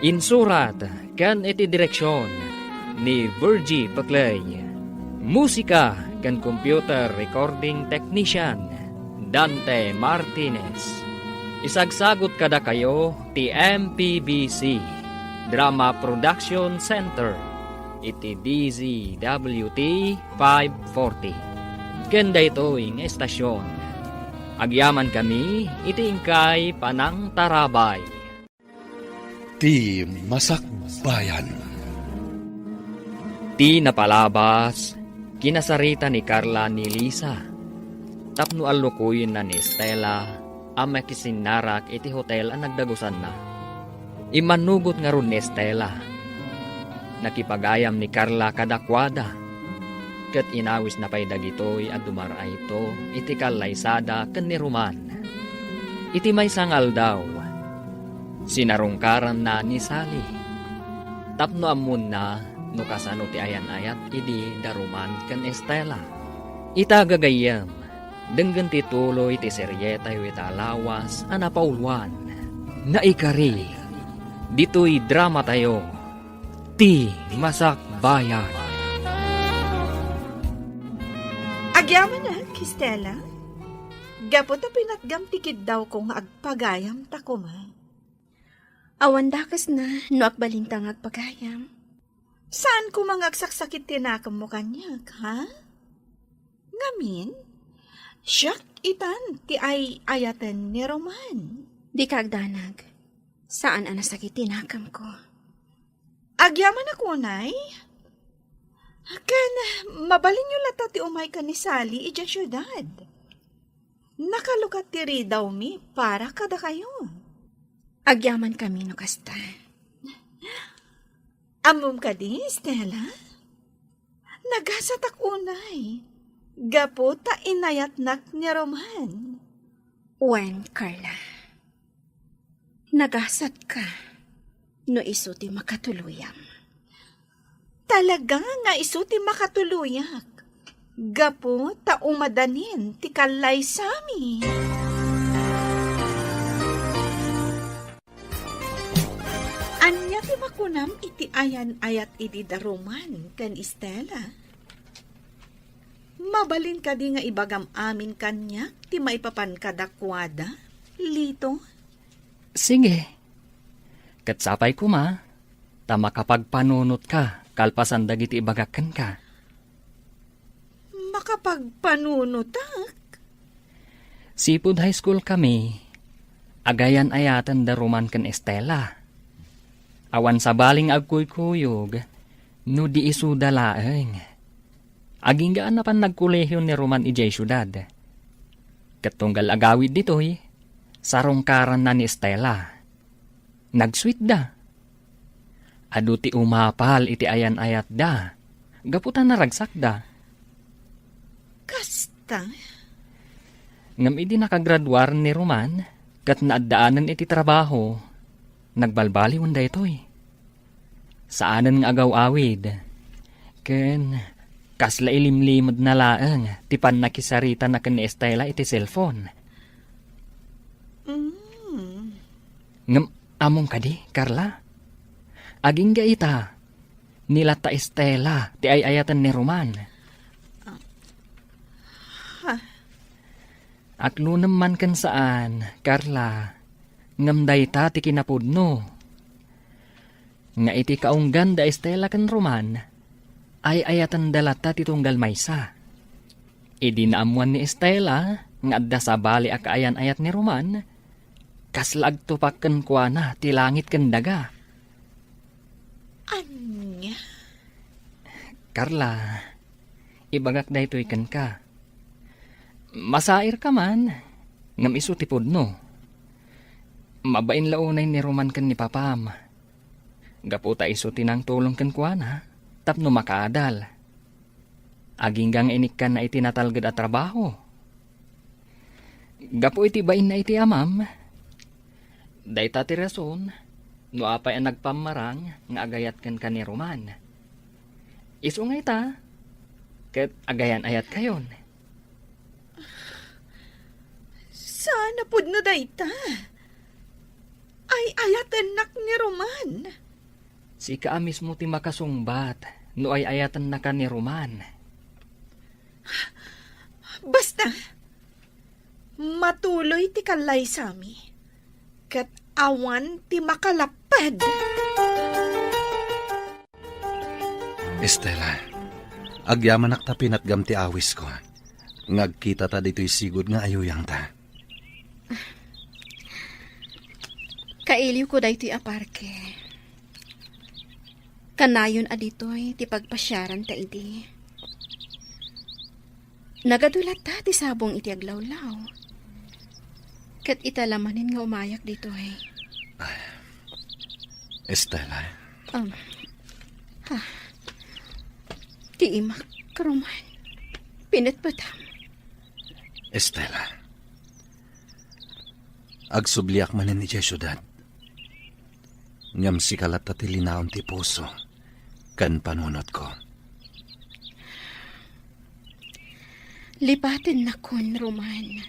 Insurat ken iti direksion ni Virgie Peclay. Musika ken computer recording technician, Dante Martinez. Isagsagut kadakayo ti M P B C Drama Production Center iti D Z W T five forty. Ken daytoy nga estasion, agyamankami iti inkay panangtarabay. Ti Masakbayan. Ti napalabas, kinasarita ni Carla ni Lisa tapno allukoyenna ni Estela a makisinnarak iti hotel a nagdagusanna. Immannugot ngarud ni Estela. Nakipagayam ni Carla kadakuada, ket inawisna pay dagitoy a dumar-ayto iti kallaysada ken ni Roman. Iti maysa nga aldaw, sinarungkaranna ni Sally tapno ammonna no kasano ti ayan-ayat idi da Roman ken Estela. Ita gagayyem, denggen ti tuloy ti serietayo ita a lawas a napauloan. Naikari, ditoy dramatayo, Ti Masakbayan. Agyamanak, Estela. Gapu ta pinatgam ti kiddawko nga agpagayam ta koma. Awan dakesna no agbalinta nga agpagayam. Saan koma nga agsaksakit ti nakemmo kaniak, ha? Ngamin, siak itan ti ay-ayaten ni Roman. Dika agdanag. Saan a nasakit ti nakemko. Agyamanak unay? Ken, mabalinyo latta ti umay ken ni Sally idiay siudad. Nakalukat ti ridawmi para kadakayo. Agyamankami no kasta. Ammom kadi, Estela? Nagasatak unay, gapu ta inayatnak ni Roman. Wen, Carla. Nagasatka no isu ti makatuluyam. Talaga nga isu ti makatuloyak, gapu ta umadanin ti kallaysami. Ania ti makunam iti ayan-ayat idi da Roman ken Estela? Mabalin kadi nga ibagam amin kaniak ti maipapan kadakuada, Lito? Sige. Ket sapay koma, ta makapagpanunotka kalpasan dagiti ibagak kenka. Makapagpanunotak? Sipud high school kami, agayan-ayaten da Roman ken Estela. Awan sabali nga agkuykuyog no di isuda laeng. Agingga a napan nagkolehiyo ni Roman idiay siudad. Ket tunggal agawid ditoy, sarungkaranna ni Estela. Nagsuitda. Adu ti umapal iti ayan-ayatda, gapu ta naragsakda. Kasta? Ngem idi nakagraduar ni Roman ket naaddaanen iti trabaho, nagbalbaliwen daytoy. Saanen nga agaw-awid, ken kasla ilimlimedna laeng ti pannakisaritana ken ni Estela iti cellphone. Mm. Ngem ammom kadi, Carla? Agingga ita, ni latta Estela ti ay-ayaten ni Roman. Ah. Ha. Aklunem man ken saan, Carla, ngem dayta ti kinapudno. Nga iti kaunggan da Estela ken Roman, ay-ayatenda latta ti tunggal maysa. Idi naammuan ni Estela nga adda sabali a kaayan-ayat ni Roman, kasla agtupak kenkuana ti langit ken daga. Ania? Carla, ibagak daytoy kenka. Masairka man, ngem isu ti pudno. Mabain la unay ni Roman ken ni Papam. Gapu ta isu ti nangtulong kenkuana tapno makaadal. Agingga nga inikkanna iti natalged a trabaho. Gapu iti bainna iti amam, dayta ti rason no apay a nagpammarang nga agayat kenka ni Roman. Isu nga ita, ket agayan-ayatkayon. Saan a pudno dayta? Ay-ayatennak ni Roman. Sika a mismo ti makasungbat no ay-ayatennaka ni Roman. Basta, matuloy ti kallaysami, ket awan ti makalapped. Estela, agyamanak ta pinatgam ti awisko, nga agkitata ditoy sigud nga ayuyangta. Kailiwko daytoy a parke. Kanayon a ditoy ti pagpasiaranta idi. Nagadu latta ti sabong iti aglawlaw. Ket ita la manen nga umayak ditoy. Estela. Um, ha. Ti imak, Roman. Pinetpetam. Estela. Agsubliak manen idiay siudad. Ngem sika latta ti linaon ti puso. ken panunotko. Lipatennakon, Roman.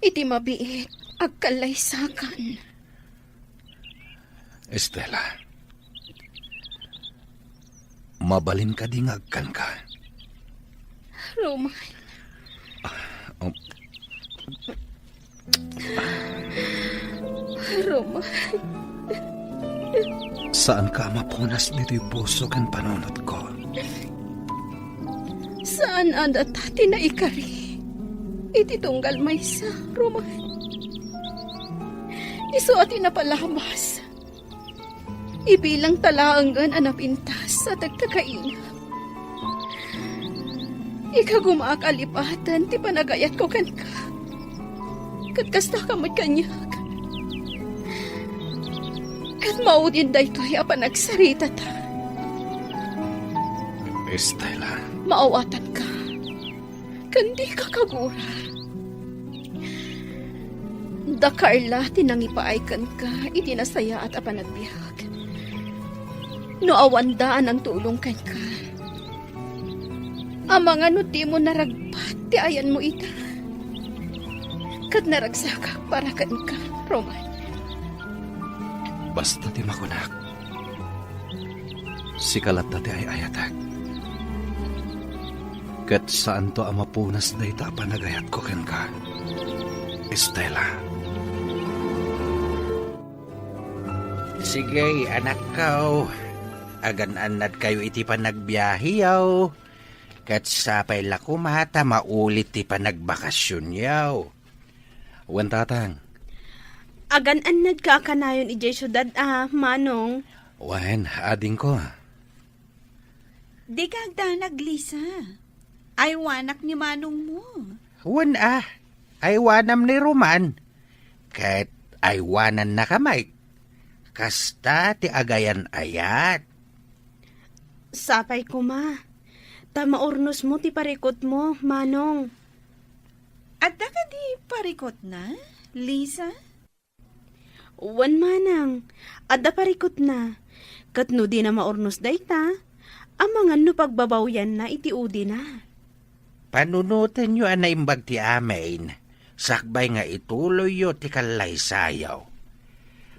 Iti mabiit, agkallaysakan. Estela, mabalin kadi nga agkanka? Roman. Ah, um. Roman. Saanka a mapunas ditoy puso ken panunotko. Saan a data ti naikari iti tunggal maysa, Roman. Isu a ti napalabas. Ibilangta laengen a napintas a tagtagainam. Ikagumaak a lipaten ti panagayatko kenka. Ket kastaka met kaniak. Ket maudin daytoy a panagsaritata. Estela. Maawatanka. Ken dika kagura. Da Carla ti nangipaay kenka iti nasayaat a panagbiag. No awanda a nangtulong kenka, amangan no dimo naragpat ti ayanmo ita. Ket naragsakak para kenka, Roman. Basta ti makunak, sika latta ti ay-ayatek. Ket saanto a mapunas dayta a panagayatko kenka, Estela. Sige, anakko. Agan-annadkayo iti panagbiaheyo. Ket sapay la koma ta maulit ti panagbakasionyo. Wen, Tatang. Agan-annadka a kanayon idiay siudad a, Manong? Wen, adingko. Dika agdanag, Lisa. Aywanak ni manongmo. Wen a, aywanam ni Roman. Ket aywanannaka met. Kasta ti agayan-ayat. Sapay koma. Ta maurnosmo ti parikutmo, Manong. Adda kadi parikutna, Lisa? Wen, Manang. Adda parikutna. Ket no dina maurnos dayta, amangan no pagbabawyanna iti udina. Panunotenyo a naimbag ti amin, sakbay nga ituloyyo ti kallaysayo.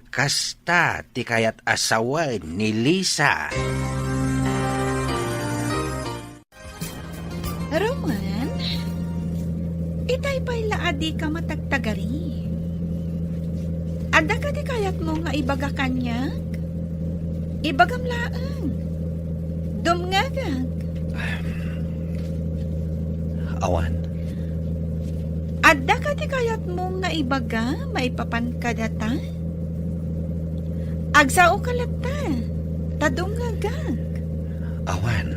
Kasta ti kayat a sawen ni Lisa. Roman, itay pay la a dika matagtagari. Adda kadi kayatmo nga ibaga kaniak? Ibagam laeng. Dumngegak. Awan. Adda kadi kayatmo nga ibaga maipapan kadata? Agsaoka latta, ta dumngegak. Awan.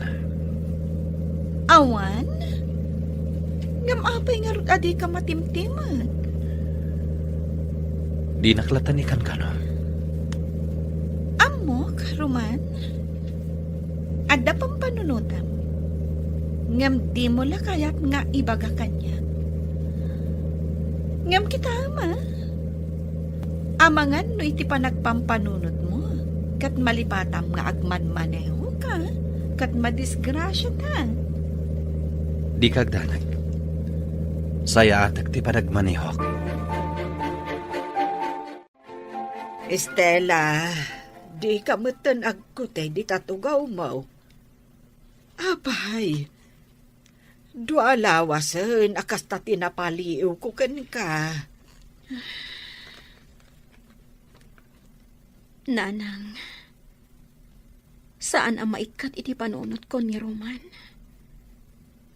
Awan? Ngem apay ngarud a dika matimtimag? Dinak latta ni kankano. Ammok, Roman. Adda pampanunotam. Ngem dimo la kayat nga ibaga kaniak. Ngem kitaem, a. Amangan no iti panagpampanunotmo, ket malipatam nga agmanmanehoka, ket madisgrasiata. Dika agdanag. Sayaatek ti panagmanehok. Estela, dika metten agkutay dita tugawmo. Apay, dua lawasen a kasta ti napaliiwko kenka. Nanang, saan a maikkat iti panunotko ni Roman.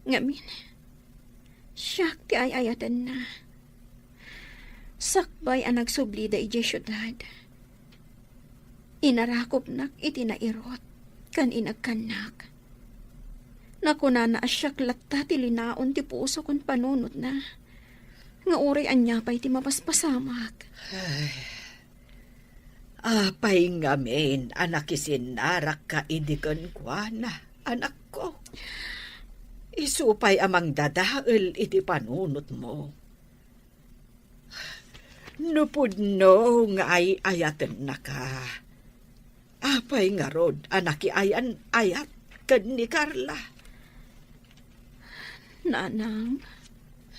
Ngamin, siak ti ay-ayatenna. Sakbay a nagsublida idiay siudad, inarakupnak iti nairut ken inagkannak. Nakunana a siak latta ti linaon ti puso ken panunotna, nga uray ania pay ti mapaspasamak. Ay, apay ngamin a nakisinnarakka idi kenkuana, anakko? Isu pay a mangdadael iti panunotmo. No pudno nga ay-ayatennaka, Apay ngarud a nakiayan-ayat ken ni Carla? Nanang.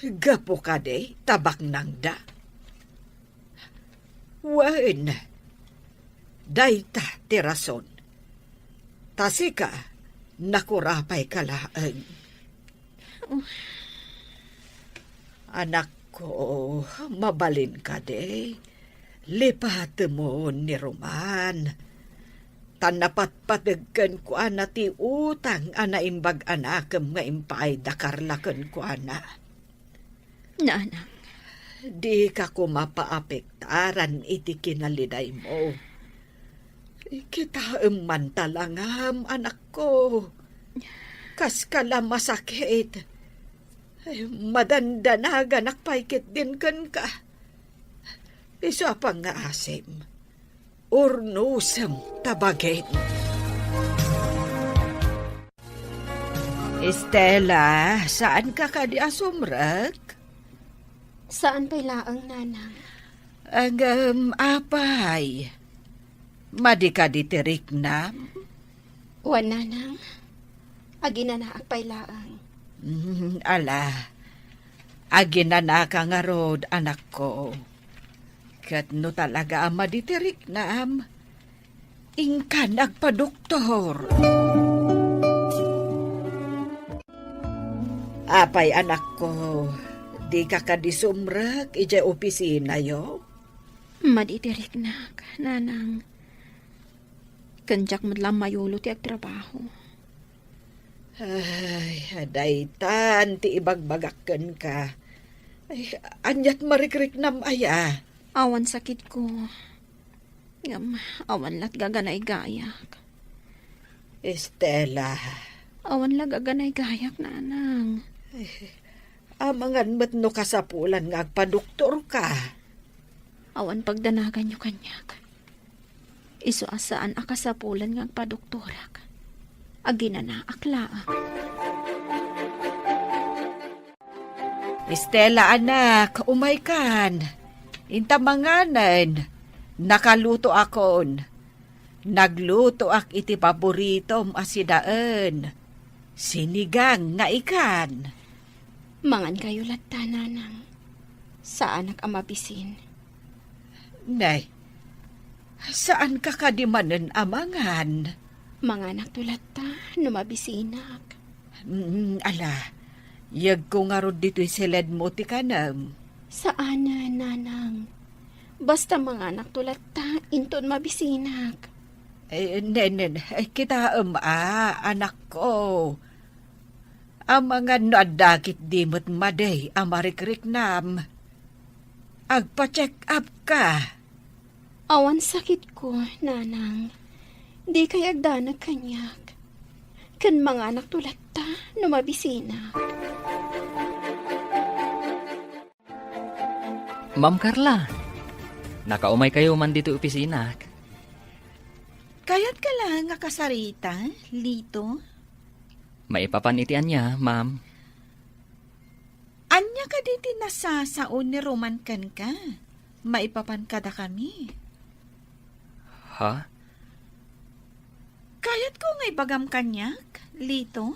Gapu kadi ta baknangda? Wen, dayta ti rason. Ta sika, nakurapayka laeng. Anakko, mabalin kadi? Lipatemon ni Roman. Ta napatpateg kenkuana ti utang a naimbag a nakem nga impaay da Carla kenkuana. Nanang. Dika koma paapektaran iti kinalidaymo. Kitaem man talangam, anakko. Kaska la masakit. Madandanaganak pay ketdin kenka. Isu a pangngaasim, urnosem ta bagen. Estela, saanka kadi a sumrek? Saan pay laeng, Nanang. Ngem apay? Madi kadi ti riknam? Wen, Nanang. Aginanaak pay laeng. Mm, ala. Aginanaka ngarud, anakko. Ket no talaga a madi ti riknam, inkan agpadoktor. Apay, anakko, dika kadi sumrek idiay opisinayo? Madi ti riknak, Nanang. Ken diak met la mayulo ti agtrabaho. Ay, daytan ti ibagbagak kenka. Ay, aniat marikriknam aya? Awan sakitko. Ngem, awan lat gaganaygayak. Estela. Awan la gaganaygayak, Nanang. Ay, amangan met no kasapulan nga agpadoktorka. Awan pagdanaganyo kaniak. Isu a saan a kasapulan nga agpadoktorak. Aginanaak laeng. Estela, anak, umaykan. Inta manganen. Nakalutoakon. Naglutoak iti paboritom a sidaen. Sinigang nga ikan. Mangankayo latta, Nanang. Saanak a mabisin. Nay, saanka kadi manen a mangan? Manganakto latta no mabisinak. Mm, ala, yegko ngarud ditoy siledmo ti kanem. Saanen, Nanang. Basta manganakto latta inton mabisinak. Eh, nenen, eh, kitaem a, anakko. Amangan no adda ketdi met madi a marikriknam. Agpa-check up ka. Awan sakitko, Nanang. Dikay agdanag kaniak. Ken manganakto latta no mabisinak. Ma'am Carla, nakaumaykayo man ditoy opisinak. Kayatka la nga kasarita, Lito? Maipapan iti ania, ma'am? Ania kadi ti nasasao ni Roman kenka maipapan kadakami? Ha? Kayatko nga ibagam kaniak, Lito?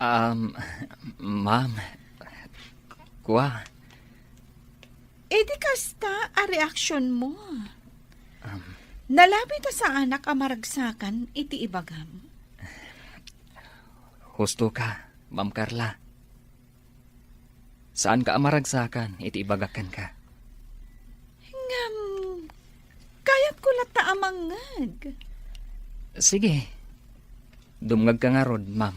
Um, ma'am, kua. Idi kasta a reaksionmo? Um, Nalabi ta saanak a maragsakan iti ibagam. Husto ka, Ma'am Carla. Saanka a maragsakan iti ibagak kenka. Ngem, kayatko latta a mangngeg. Sige. Dumngegka ngarud, ma'am.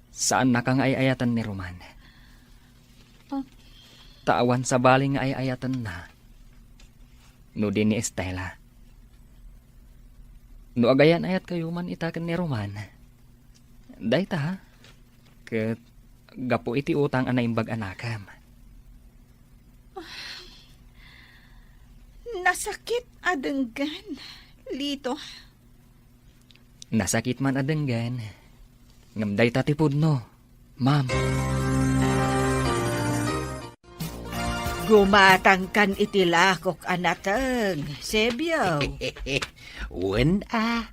Saannaka nga ay-ayaten ni Roman. Ah. Ta awan sabali nga ay-ayatenna no di ni Estela. No agayan-ayatkayo man ita ken ni Roman, dayta, ket gapu iti utang a naimbag a nakem. Nasakit a denggen, Lito. Nasakit man a denggen, ngem dayta ti pudno, ma'am. Gumatangkan iti lakok a nateng, Sebio. Wen a,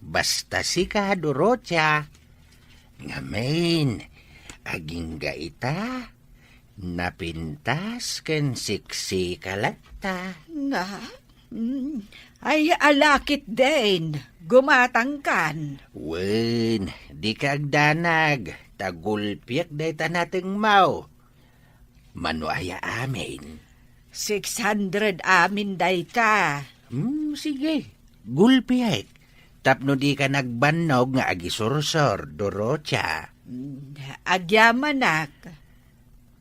basta sika, Dorotia. Ngamin, agingga ita, napintas ken siksika latta. Nga? Mm. Ay, alakit den, gumatangkan. Wen, dika agdanag, ta gulpiek dayta natengmo. Mano aya amin? Six hundred amin dayta. Hmm, sige. Gulpiek. Tapno dika nagbannog nga agisursor, Dorotia. Hmm, agyamanak.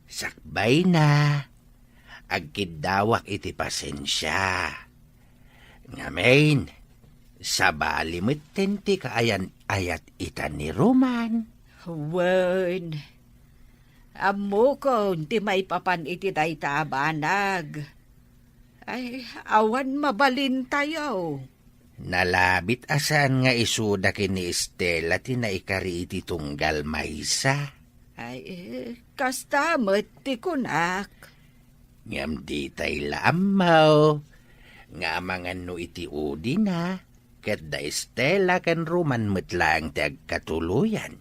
Sakbayna. Agkiddawak iti pasensia. Ngamin, sabali metten ti kaayan-ayat ita ni Roman. Wen, ammokon ti maipapan iti dayta a banag. Ay, awan mabalintayo. Nalabit a saan nga isuda ken ni Estela ti naikari iti tunggal maysa. Ay, eh, kasta met ti kunak. Ngem ditay la ammo nga amangan no iti udina, ket da Estela ken Roman met laeng ti agkatuloyan.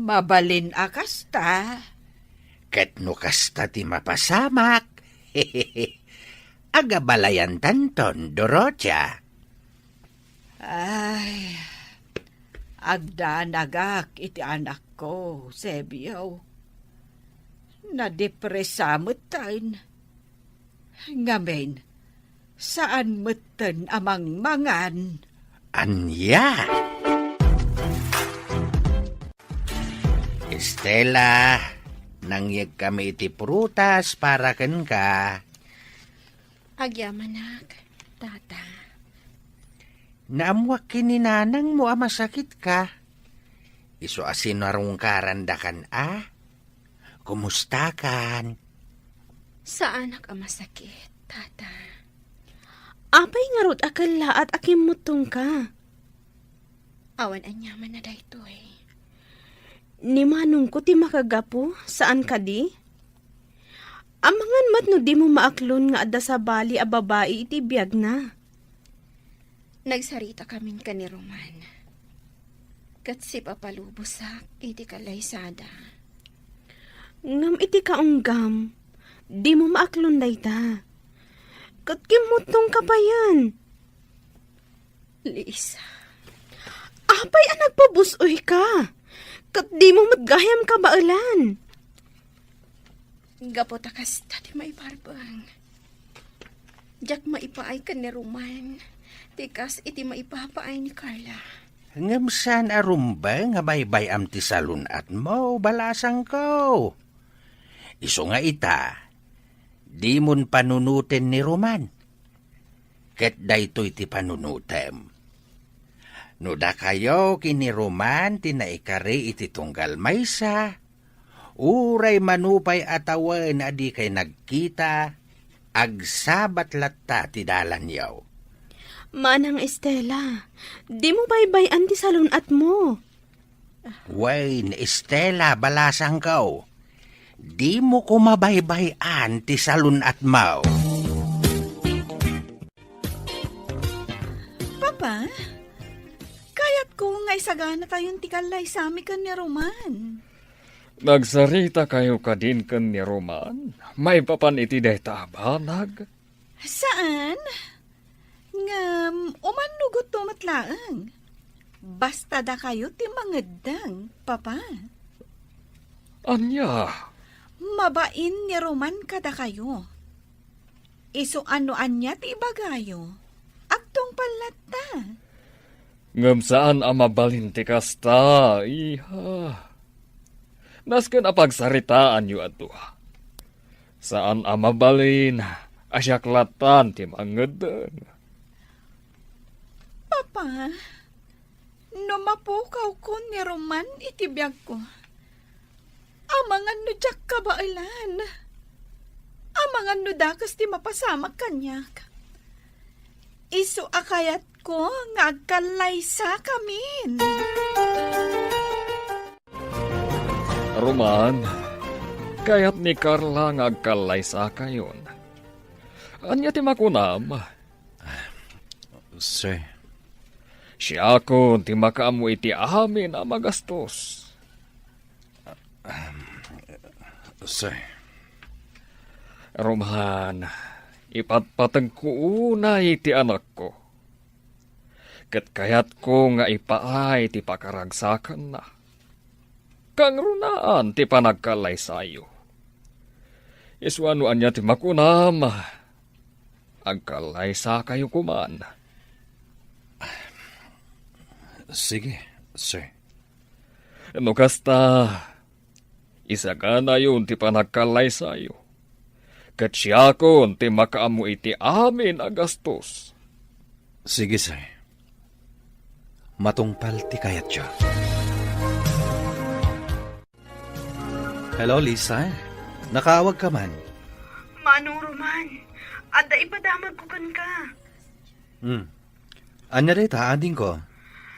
Mabalin a kasta. Ket no kasta ti mapasamak, agabalayantanton, Dorotia. Ay, agdanagak iti anakko, Sebio. Nadepresa metten. Ngamin, saan metten a mangmangan. Ania? Estela, nangyegkami iti prutas para kenka. Agyamanak, tata. Naammuak ken ni nanangmo a masakitka. Isu a sinarungkarandakan a. Kumustakan? Saanak a masakit, tata. Apay ngarud a kellaat a kimmuttongka? Awan aniaman a daytoy. Ni manongko ti makagapu, saan kadi? Amangan met no dimo maaklon nga adda sabali a babai iti biagna. Nagsarita kamin ken ni Roman. Ket sipapalubosak iti kallaysada. Ngem iti kaunggam, dimo maaklon dayta. Ket kimmuttongka payen. Lisa. Apay a nagpabus-oyka? Ket dimo met gayam kabaelan. Gapu ta kasta ti maiparbeng. Diak maipaay ken ni Roman, ti kas iti maipapaay ni Carla. Ngem saan a rumbeng a baybay-am ti salun-atmo, balasangko. Isu nga ita, dimon panunoten ni Roman. Ket daytoy ti panunotem. No dakayo ken ni Roman ti naikari iti tunggal maysa, uray mano pay a tawen a dikay nagkita, agsabat latta ti dalanyo. Manang Estela, dimo baybay-an ti salun-atmo. Wen, Estela, balasangko. Dimo koma baybay-an ti salun-atmo. Papa, kayatko nga isaganatayon ti kallaysami ken ni Roman. Nagsaritakayo kadin ken ni Roman maipapan iti dayta a banag? Saan? Ngem, umannogto met laeng. Basta dakayo ti mangeddeng, Papa. Ania? Mabain ni Roman kadakayo. Isu a no ania ti ibagayo, agtungpal latta. Ngem saan a mabalin ti kasta, iha. Nasken a pagsaritaanyo a dua. Saan a mabalin a siak lattan ti mangeddeng. Papa, no mapukawko ni Roman iti biagko, amangan no diak kabaelan, amangan no dakes ti mapasamak kaniak, isu a kayatko nga agkallaysakamin. Roman, Kayat ni Carla nga agkallaysakayon. Ania ti makunam? Sir. Siakon ti makaammo iti amin a magastos. Sir. Roman, ipatpatengko unay ti anakko. Ket kayatko nga ipaay ti pakaragsakanna. Kangrunaan ti panagkallaysayo. Isuna no ania ti makunam, agkallaysakayo koman. Sige, sir. No kasta, isaganayon ti panagkallaysayo. Ket siakon ti makaammo iti amin a gastos. Sige, sir. Matungpal ti kayatyo. Hello, Lisa. Nakaawag ka man. Manong Roman, adda ipadamagko kenka. Hmm. Ania dayta, adingko?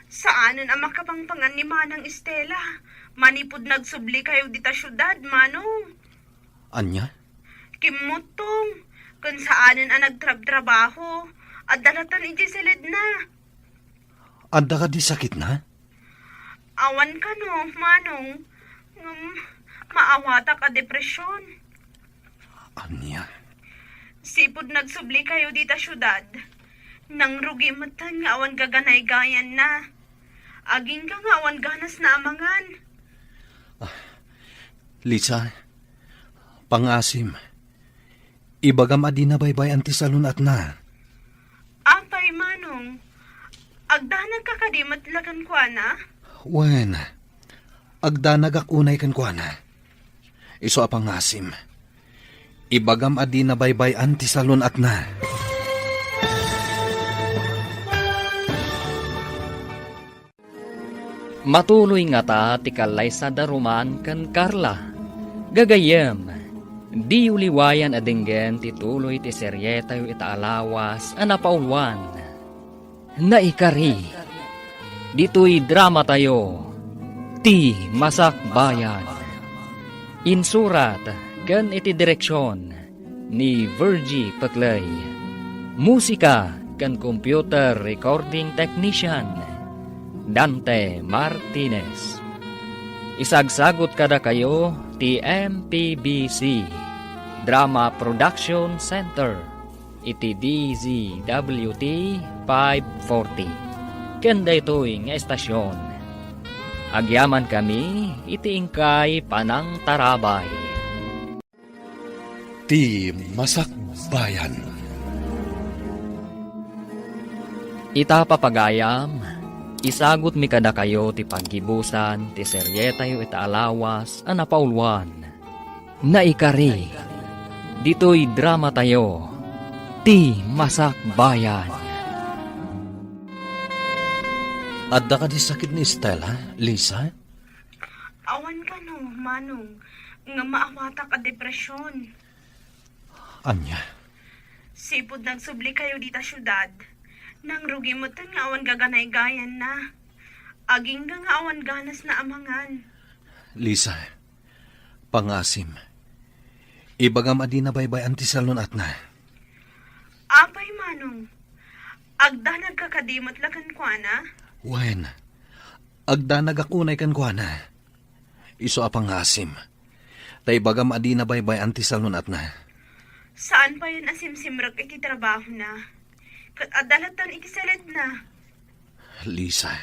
Saanen a makapangpangan ni Manang Estela. Manipud nagsubli kayo dita siudad, Manong. Ania? Kimmuttong, ken saanen a nagtrabtrabaho. Adda latan idiay saledna. Adda kadi sakitna? Awan kano, Manong. Ngem maawatak a depresyon. Ania? Sipud nagsubli kayo dita siudad, nangrugi metten nga awan gaganaygayanna. Agingga nga awan ganasna a mangan. Ah, Lisa, pangasim. Ibagam a dina baybay-an ti salun-atna. Apay, Manong? Agdanagka kadi met la kenkuana? Wen, agdanagak unay kenkuana. Isu a pangasim. Ibagam a dina baybay-an ti salun-atna. Matuloy ngata ti kallaysa da Roman ken Carla. Gagayyem, diyo liwayan a denggen ti tuloy ti serietayo ita a lawas a napauluan. Naikari. Ditoy dramatayo, Ti Masakbayan. Insurat ken iti direksion ni Virgie Peclay. Musika ken computer recording technician, Dante Martinez. Isagsagut kadakayo ti M P B C Drama Production Center iti D Z W T five forty. Ken daytoy nga estasion, agyamankami iti inkay panangtarabay. Ti Masakbayan. Ita, papagayam, isagutmi kadakayo ti paggibusan ti serietayo ita a lawas a napauluan. Naikari, ditoy dramatayo, Ti Masakbayan. Adda kadi sakit ni Estela, Lisa? Awan kano, Manong, nga maawatak a depresyon. Ania? Sipud nagsubli kayo dita siudad, nangrugi metten nga awan gaganaygayanna. Agingga nga awan ganasna a mangan. Lisa, pangasim. Ibagam a dina baybay-an ti salun-atna. Apay, Manong, agdanagka kadi met la kenkuana? Wen, agdanagak unay kenkuana. Isu a pangasim. Ta ibagam a dina baybay-an ti salun-atna. Saan payen a simsimrek iti trabahona? Ket adda latan iti saledna. Lisa.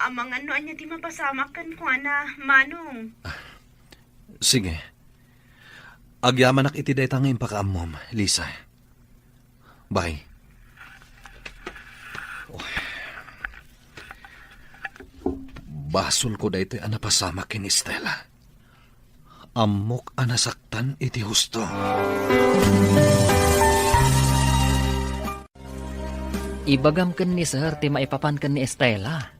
Amangan no ania ti mapasamak kenkuana, Manong. Sige. Agyamanak iti dayta nga impakaammom, Lisa. Bye. Basolko daytoy a napasamak ken Estela. Ammok a nasaktan iti husto. Ibagam ken ni Sir ti maipapan ken ni Estela.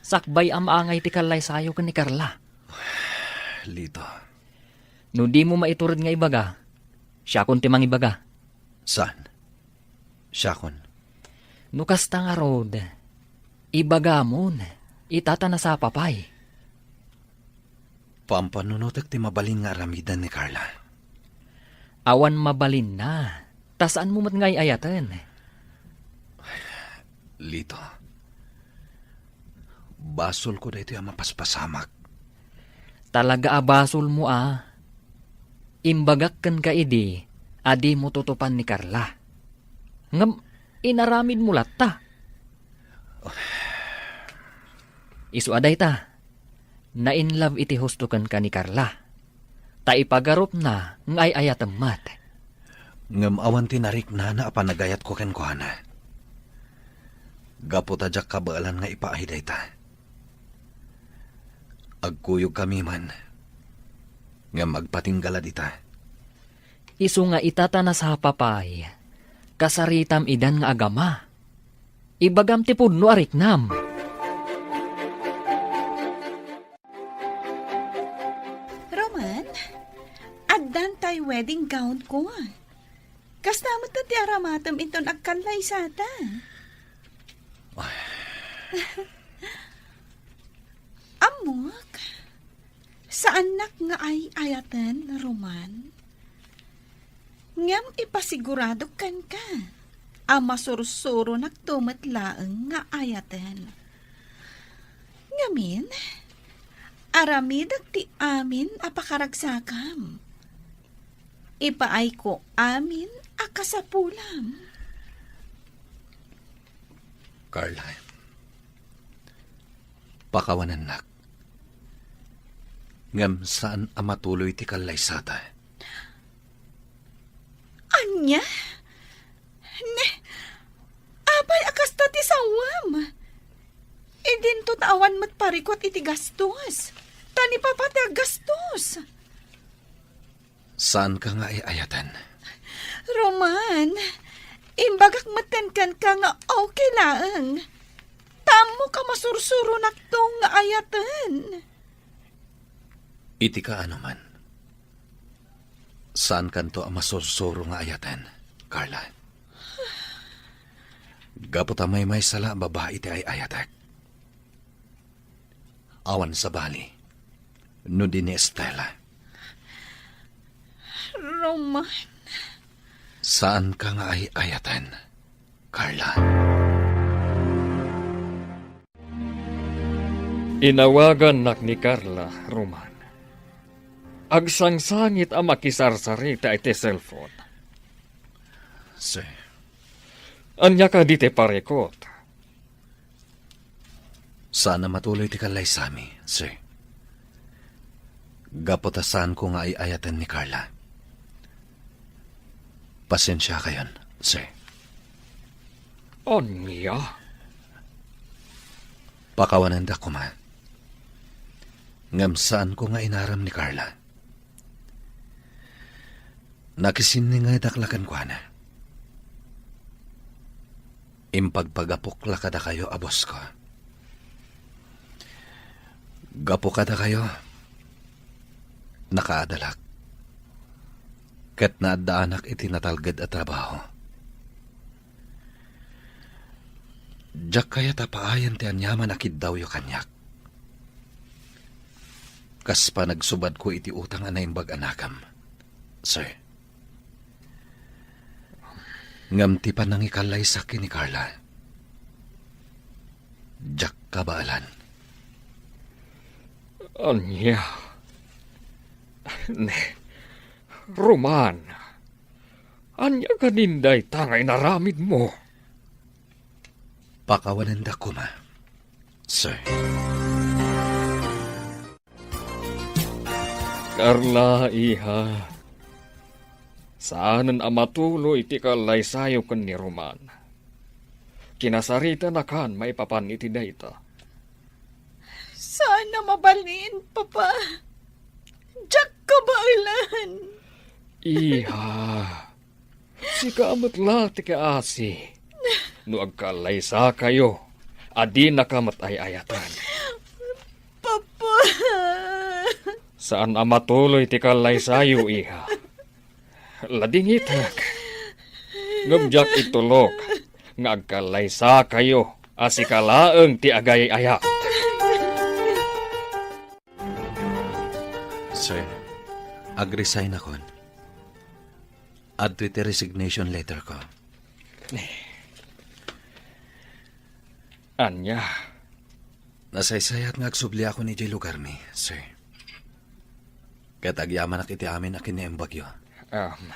Sakbay a maangay ti kallaysayo ken ni Carla. Lito. No dimo maitured nga ibaga, siakon ti mangibaga. Saan? Siakon. No kasta ngarud, ibagamon, ita ta nasapa pay. Pampanunotek ti mabalin nga aramiden ni Carla. Awan mabalinna, ta saanmo met nga ay-ayaten. Lito, basolko daytoy a mapaspasamak. Talaga a basolmo a. Imbagak kenka idi a dimo tutupan ni Carla. Ngem inaramidmo latta. Isu a dayta, na-in love iti husto kenka ni Carla. Ta ipagarupna nga ay-ayatem met. Ngem awan ti nariknana a panagayatko kenkuana. Gapu ta diak kabaelan nga ipaay dayta. Agkuyogkami man, ngem agpatingga la dita. Isu nga ita ta nasapa pay, kasaritam idan nga agama. Ibagam ti pudno a riknam. Roman, addan tay wedding gown ko. Kasta met ti aramatem inton agkallaysata. Ammok, saannak nga ay-ayaten, Roman. Ngem ipasiguradok kenka a masursuronakto met laeng nga ayaten. Ngamin, aramidek ti amin a pakaragsakam. Ipaayko amin a kasapulam. Carla, pakawanennak. Ngem saan a matuloy ti kallaysata. Ania? Ne, apay a kasta ti sawam? Idinto ta awan met parikut iti gastos. Ta ni Papa ti aggastos. Saanka nga ay-ayaten? Roman, imbagak met kenka nga okay laeng. Ta ammok a masursuronakto nga ayaten. Iti kaano man, saankanto a masursuro nga ayaten, Carla. Gapu ta maymaysa la a babai ti ay-ayatek. Awan sabali no di ni Estela. Roman. Saanka nga ay-ayaten, Carla. Inawagannak ni Carla, Roman. Agsangsangit a makisarsarita iti cellphone. Sir. Ania kadi ti parikut? Saan a matuloy ti kallaysami, sir. Gapu ta saanko nga ay-ayaten ni Carla. Pasensiakayon, sir. Ania? Pakawanendak koma. Ngem saanko nga inaram ni Carla. Nakisinningedak la kenkuana. Impagpagapok la kadakayo a bosko. Gapu kadakayo, nakaadalak, ket naaddaanak iti natalged a trabaho. Diak kayat a paayan ti aniaman a kiddawyo kaniak. Kas panagsubadko iti utang a naimbag a nakam, sir. Ngem ti panangikallaysakyo ni Carla, diak kabaelan. Ania? Ne, Roman, ania ganin dayta nga inaramidmo? Pakawanendak koma, sir. Carla, iha, saanen a matuloy ti kallaysayo ken ni Roman. Kinasaritanakan maipapan iti dayta. Saan a mabalin, Papa. Diak kabaelan. Iha, sika met la ti kaasi. No agkallaysakayo, adinaka met ay-ayaten. Papa! Saan a matuloy ti kallaysayo, iha. Ladingitek. Ngem diak itulok nga agkallaysakayo a sika laeng ti agay-ayat. Sir, ag-resignakon. Adtoy ti resignation letter ko. Ania? Nasaysayat nga agsubliakon idiay lugarmi, sir. Ket agyamanak iti amin a kinaimbagyo. Um,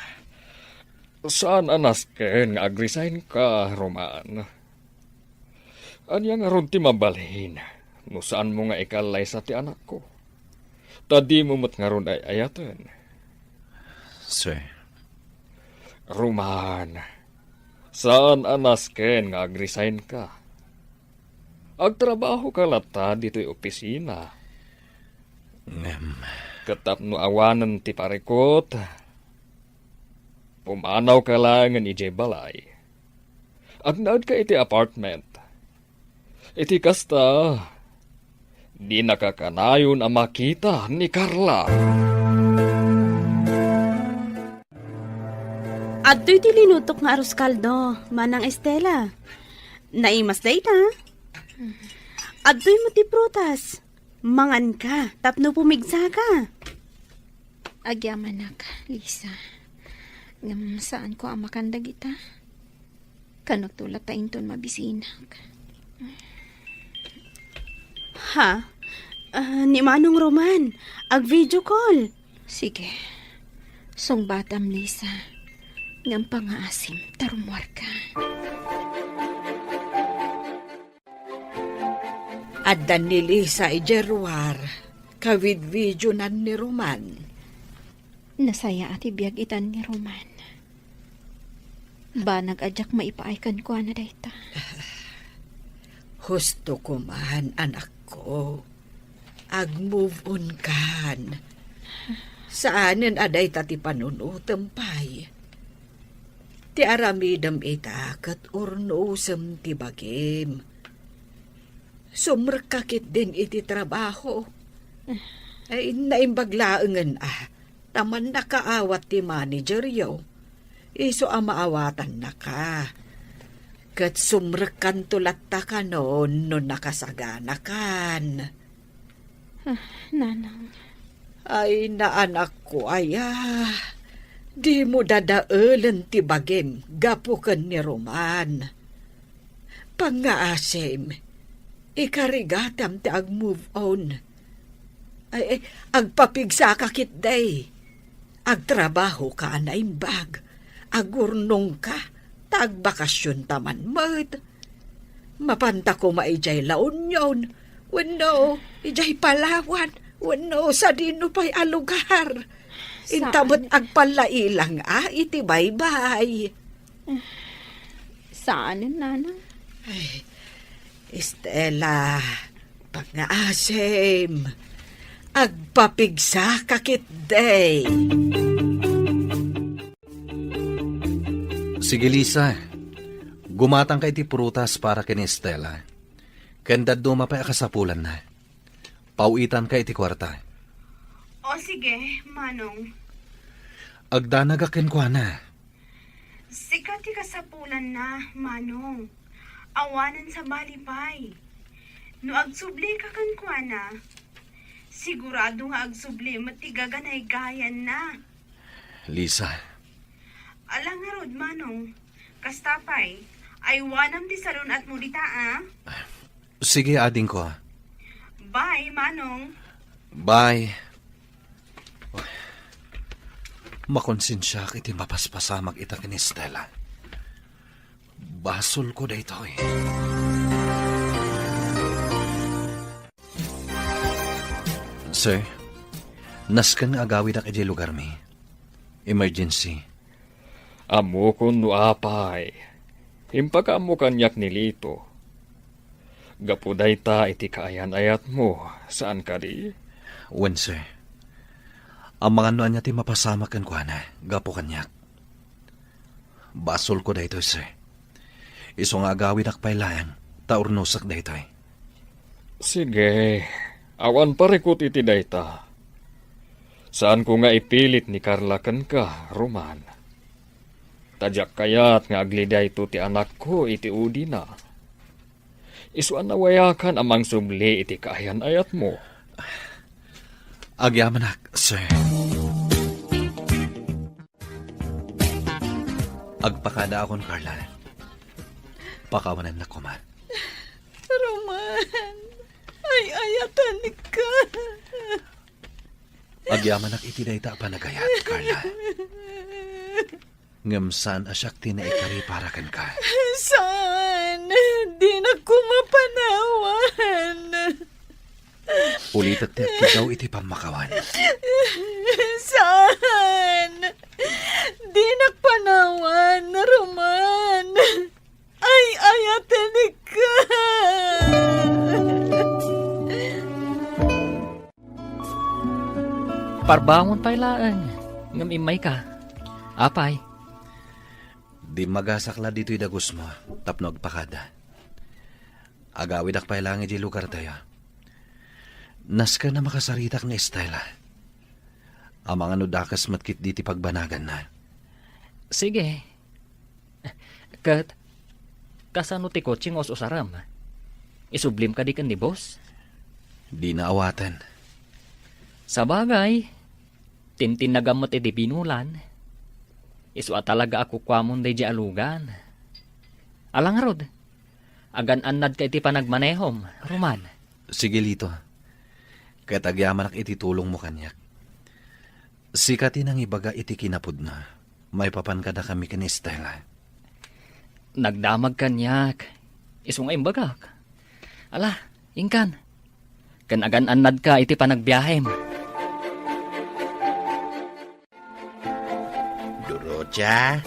saan a nasken nga ag-resign ka, Roman. Ania ngarud ti mabalin no saanmo nga ikalaysa ti anakko? Ta dimo met ngarud ay-ayaten. Sir. Roman, saan a nasken nga ag-resign ka. Agtrabaho ka latta ditoy opisina. Ngem. Ket tapno awanen ti parikut, pumanaw ka laengen idiay balay. Agnaed ka iti apartment. Iti kasta, dinaka kanayon a makita ni Carla. Adtoy ti linutok nga arroz caldo, Manang Estela. Naimas dayta. Adtoy met ti prutas. Manganka, tapno pumigsaka. Agyamanak, Lisa. Ngem saanko a makan dagita. Kano to latta inton mabisinak. Ha? Ah, ni Manong Roman, ag-video call. Sige. Sungbatam, Lisa. Ngem pangaasim, ta rummuarka. Adda ni Lisa idiay ruar, kawidwidionan ni Roman. Nasayaat ti biag itan ni Roman. Banag a diak maipaay kenkuana dayta. Husto koman, anakko. Ag-move on kan. Saanen a dayta ti panunotem pay. Ti aramidem ita ket urnosem ti bagim. Sumrekka ketdin iti trabaho. Ay, naimbag laengen a, ta mannakaawat ti manageryo. Isu a maawatannaka. Ket sumrekkanto latta kanon no nakasaganakan. Ah, Nanang. Ay, naanakko aya. Dimo dadaelen ti bagim gapu ken ni Roman. Pangngaasim, ikarigatam ti ag-move on. Ay, ay, agpapigsaka ketdi. Agtrabahoka a naimbag. Agurnongka. Ta agbakasionta man met. Mapanta koma idiay La Union, wenno idiay Palawan, wenno sadino pay a lugar. Inta met agpallailang a iti baybay. Saanen, Nanang? Ay, Estela, pangngaasim, agpapigsaka ketdi. Sige, Lisa. Gumatangka iti prutas para ken Estela. Ken dadduma pay a kasapulanna. Paw-itanka iti kuarta. O, sige, Manong. Agdanagak kenkuana. Sika ti kasapulanna, Manong. Awanen sabali pay. No agsublika kenkuana, sigurado nga agsubli met ti gaganaygayanna. Lisa. Ala ngarud, Manong. Kasta pay, aywanam ti salun-atmo dita, a? Sige, adingko. Bye, Manong. Bye. Makonsensiak iti mapaspasamak ita ken Estela. Basolko daytoy. Sir, nasken nga agawidak idiay lugarmi. Emergency. Ammokon no apay. Impakaammo kaniak ni Lito. Gapu dayta iti kaayan-ayatmo, saan kadi? Wen, sir. Amangan no ania ti mapasamak kenkuana, gapu kaniak. Basolko daytoy, sir. Isu nga agawidak pay laeng, ta urnosek daytoy. Sige, awan parikut iti dayta. Saanko nga ipilit ni Carla kenka, Roman. Ta diak kayat nga aglidayto ti anakko iti udina. Isu a nawayakan a mangsubli iti kaayan-ayatmo. Agyamanak, sir. Agpakadaakon, Carla. Pakawanannak koma. Roman, ay-ayatenka. Agyamanak iti dayta a panagayat, Carla. Ngem saan a siak ti naikari para kenka. Saan? Dinak koma panawan. Ulitek ti agkiddaw iti pammakawan. Saan? Dinak panawan, Roman. Ay-ayatenka. Parbangon pay laeng, ngem immayka. Apay? Dimmagasak la ditoy dagusmo tapno agpakada. Agawidak pay laeng idiay lugartayo. Nasken a makasaritak ni Estela. Amangan no dakes met ketdi ti pagbanaganna. Sige. Ket, kasano ti kotse nga us-usarem? Isublim kadi ken ni boss? Dina awaten. Sabagay, tintinnagam met iti binulan. Isu a talaga a kukuamon daydiay a lugan. Ala ngarud, agan-annadka iti panagmanehom, Roman. Sige, Lito. Ket agyamanak iti tulongmo kaniak. Sika ti nangibaga iti kinapudna maipapan kadakami ken ni Estela. Nagdamag kaniak. Isu nga imbagak. Ala, inkan. Ken agan-annadka iti panagbiahem. Dorotia,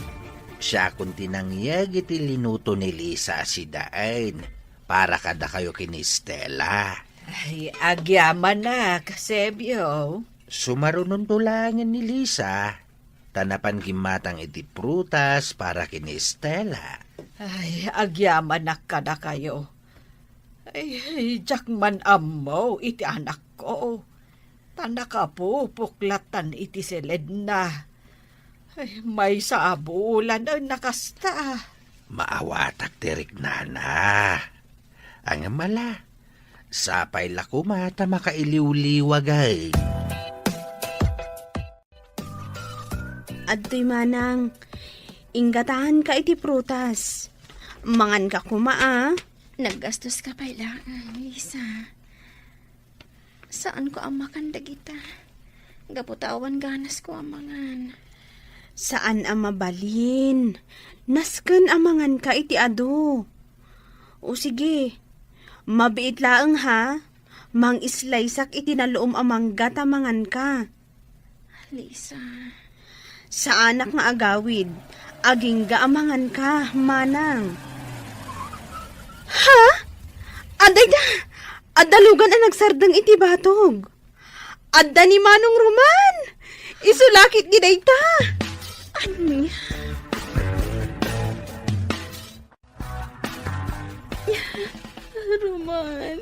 siakon ti nangyeg iti linuto ni Lisa a sidaen para kadakayo ken ni Estela. Ay, agyamanak, Sebio. Sumarunonto laengen ni Lisa, ta napan gimmatang iti prutas para ken ni Estela. Ay, agyamanak kadakayo. Ay, diak man ammo iti anakko. Ta nakapupok lattan iti siledna. Ay, maysa a bulan a nakasta. Maawatak ti riknana. Ngem ala, sapay la koma ta makailiwliwag. Adtoy manang, inggataanka iti prutas. Manganka koma, a. Naggastoska pay laeng, Lisa. Saanko a makan dagita. Gapu ta awan ganasko a mangan. Saan a mabalin. Nasken a manganka iti adu. O sige, mabiit laeng ha. Mangislaysak iti naluom a mangga ta manganka. Lisa. Saanak nga agawid. Agingga a manganka, manang. Ha? Adda ida! Adda lugan a nagsardeng iti batog. Adda ni Manong Roman! Isu la ketdi dayta! Ania? Roman.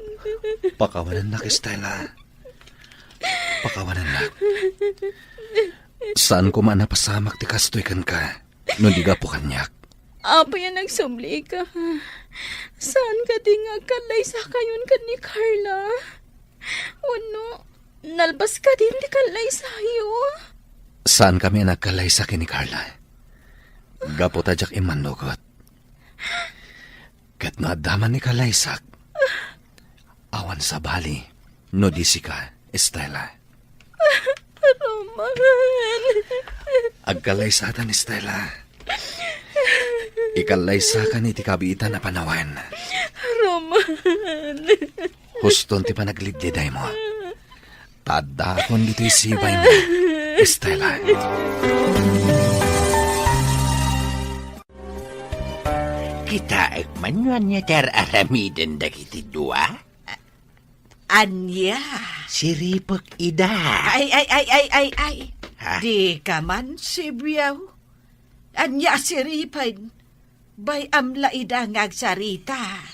Pakawanennak, Estela. Pakawanennak. Saan koma a napasamak ti kastoy kenka no di gapu kaniak. Apay a nagsublika? Saan kadi nga agkallaysakayon ken ni Carla? Wenno, nalbas kadi ti kallaysayo? Saankami a nagkallaysa ken ni Carla. Gapu ta diak immannugot. Ket no adda man ni kallaysak, awan sabali no di sika, Estela. Roman. Agkallaysatan, Estela. Ikallaysakan iti kabiitan a panawen. Roman. Huston ti panaglidlidaymo. Ta addaakon ditoy sibaymo, Estela. Kitaek man no ania ti ar-aramiden dagiti dua? Ania? Siripek ida. Ay, ay, ay, ay, ay, ay. Ha? Dika man, Sibiaw. Ania a siripen? Bay-am la ida nga agsarita.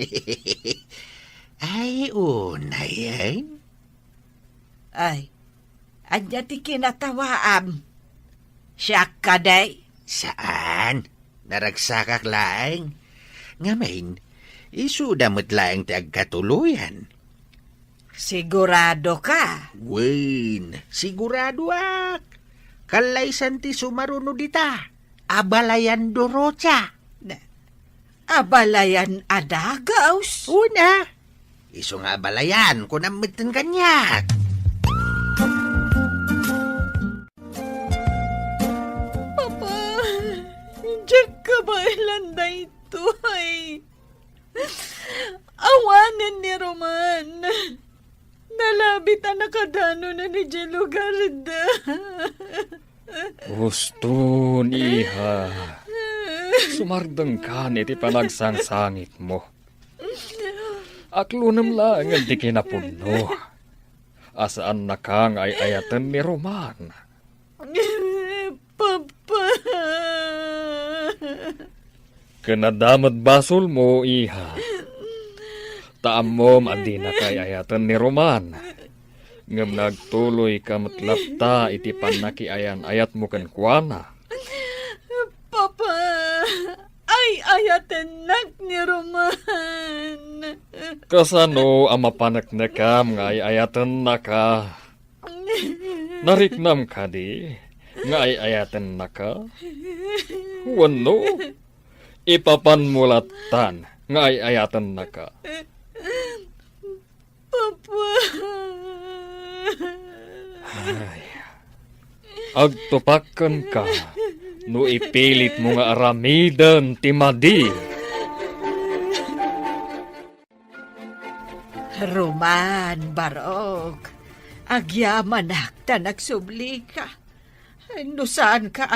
Ay, unay, eh. Ay, ania ti kinatawaam? Siak kadi? Saan. Naragsakak laeng. Ngamin, isuda met laeng ti agkatuloyan. Sigurado ka? Wen, siguradoak. Kallaysan ti sumaruno dita. Abalayan Dorocha. Na, abalayan a dagaws? Una. Isu nga abalayan, kunam metten kaniak. Papa, diak kabaelan daytoy. Awanen ni Roman. Nalabit a nakadano na ni diay lugarda. Uston, iha. Sumardengkan iti panagsangsangitmo. Aklonem laengen ti kinapudno. A saannaka nga ay-ayaten ni Roman. Papa. Ken adda met basolmo, iha. Ta ammom a dinaka ay-ayaten ni Roman. Ngem nagtuloyka met latta iti pannakiayan-ayatmo kenkuana. Papa, ay-ayatennak ni Roman. Kasano a mapaneknekam nga ay-ayatennaka? Nariknam kadi nga ay-ayatennaka? Wenno, ipapanmo lattan nga ay-ayatennaka? Papa. Ay, agtupak kenka no ipilitmo nga aramiden ti madi. Roman, Barok, agyamanak ta nagsublika. No saanka a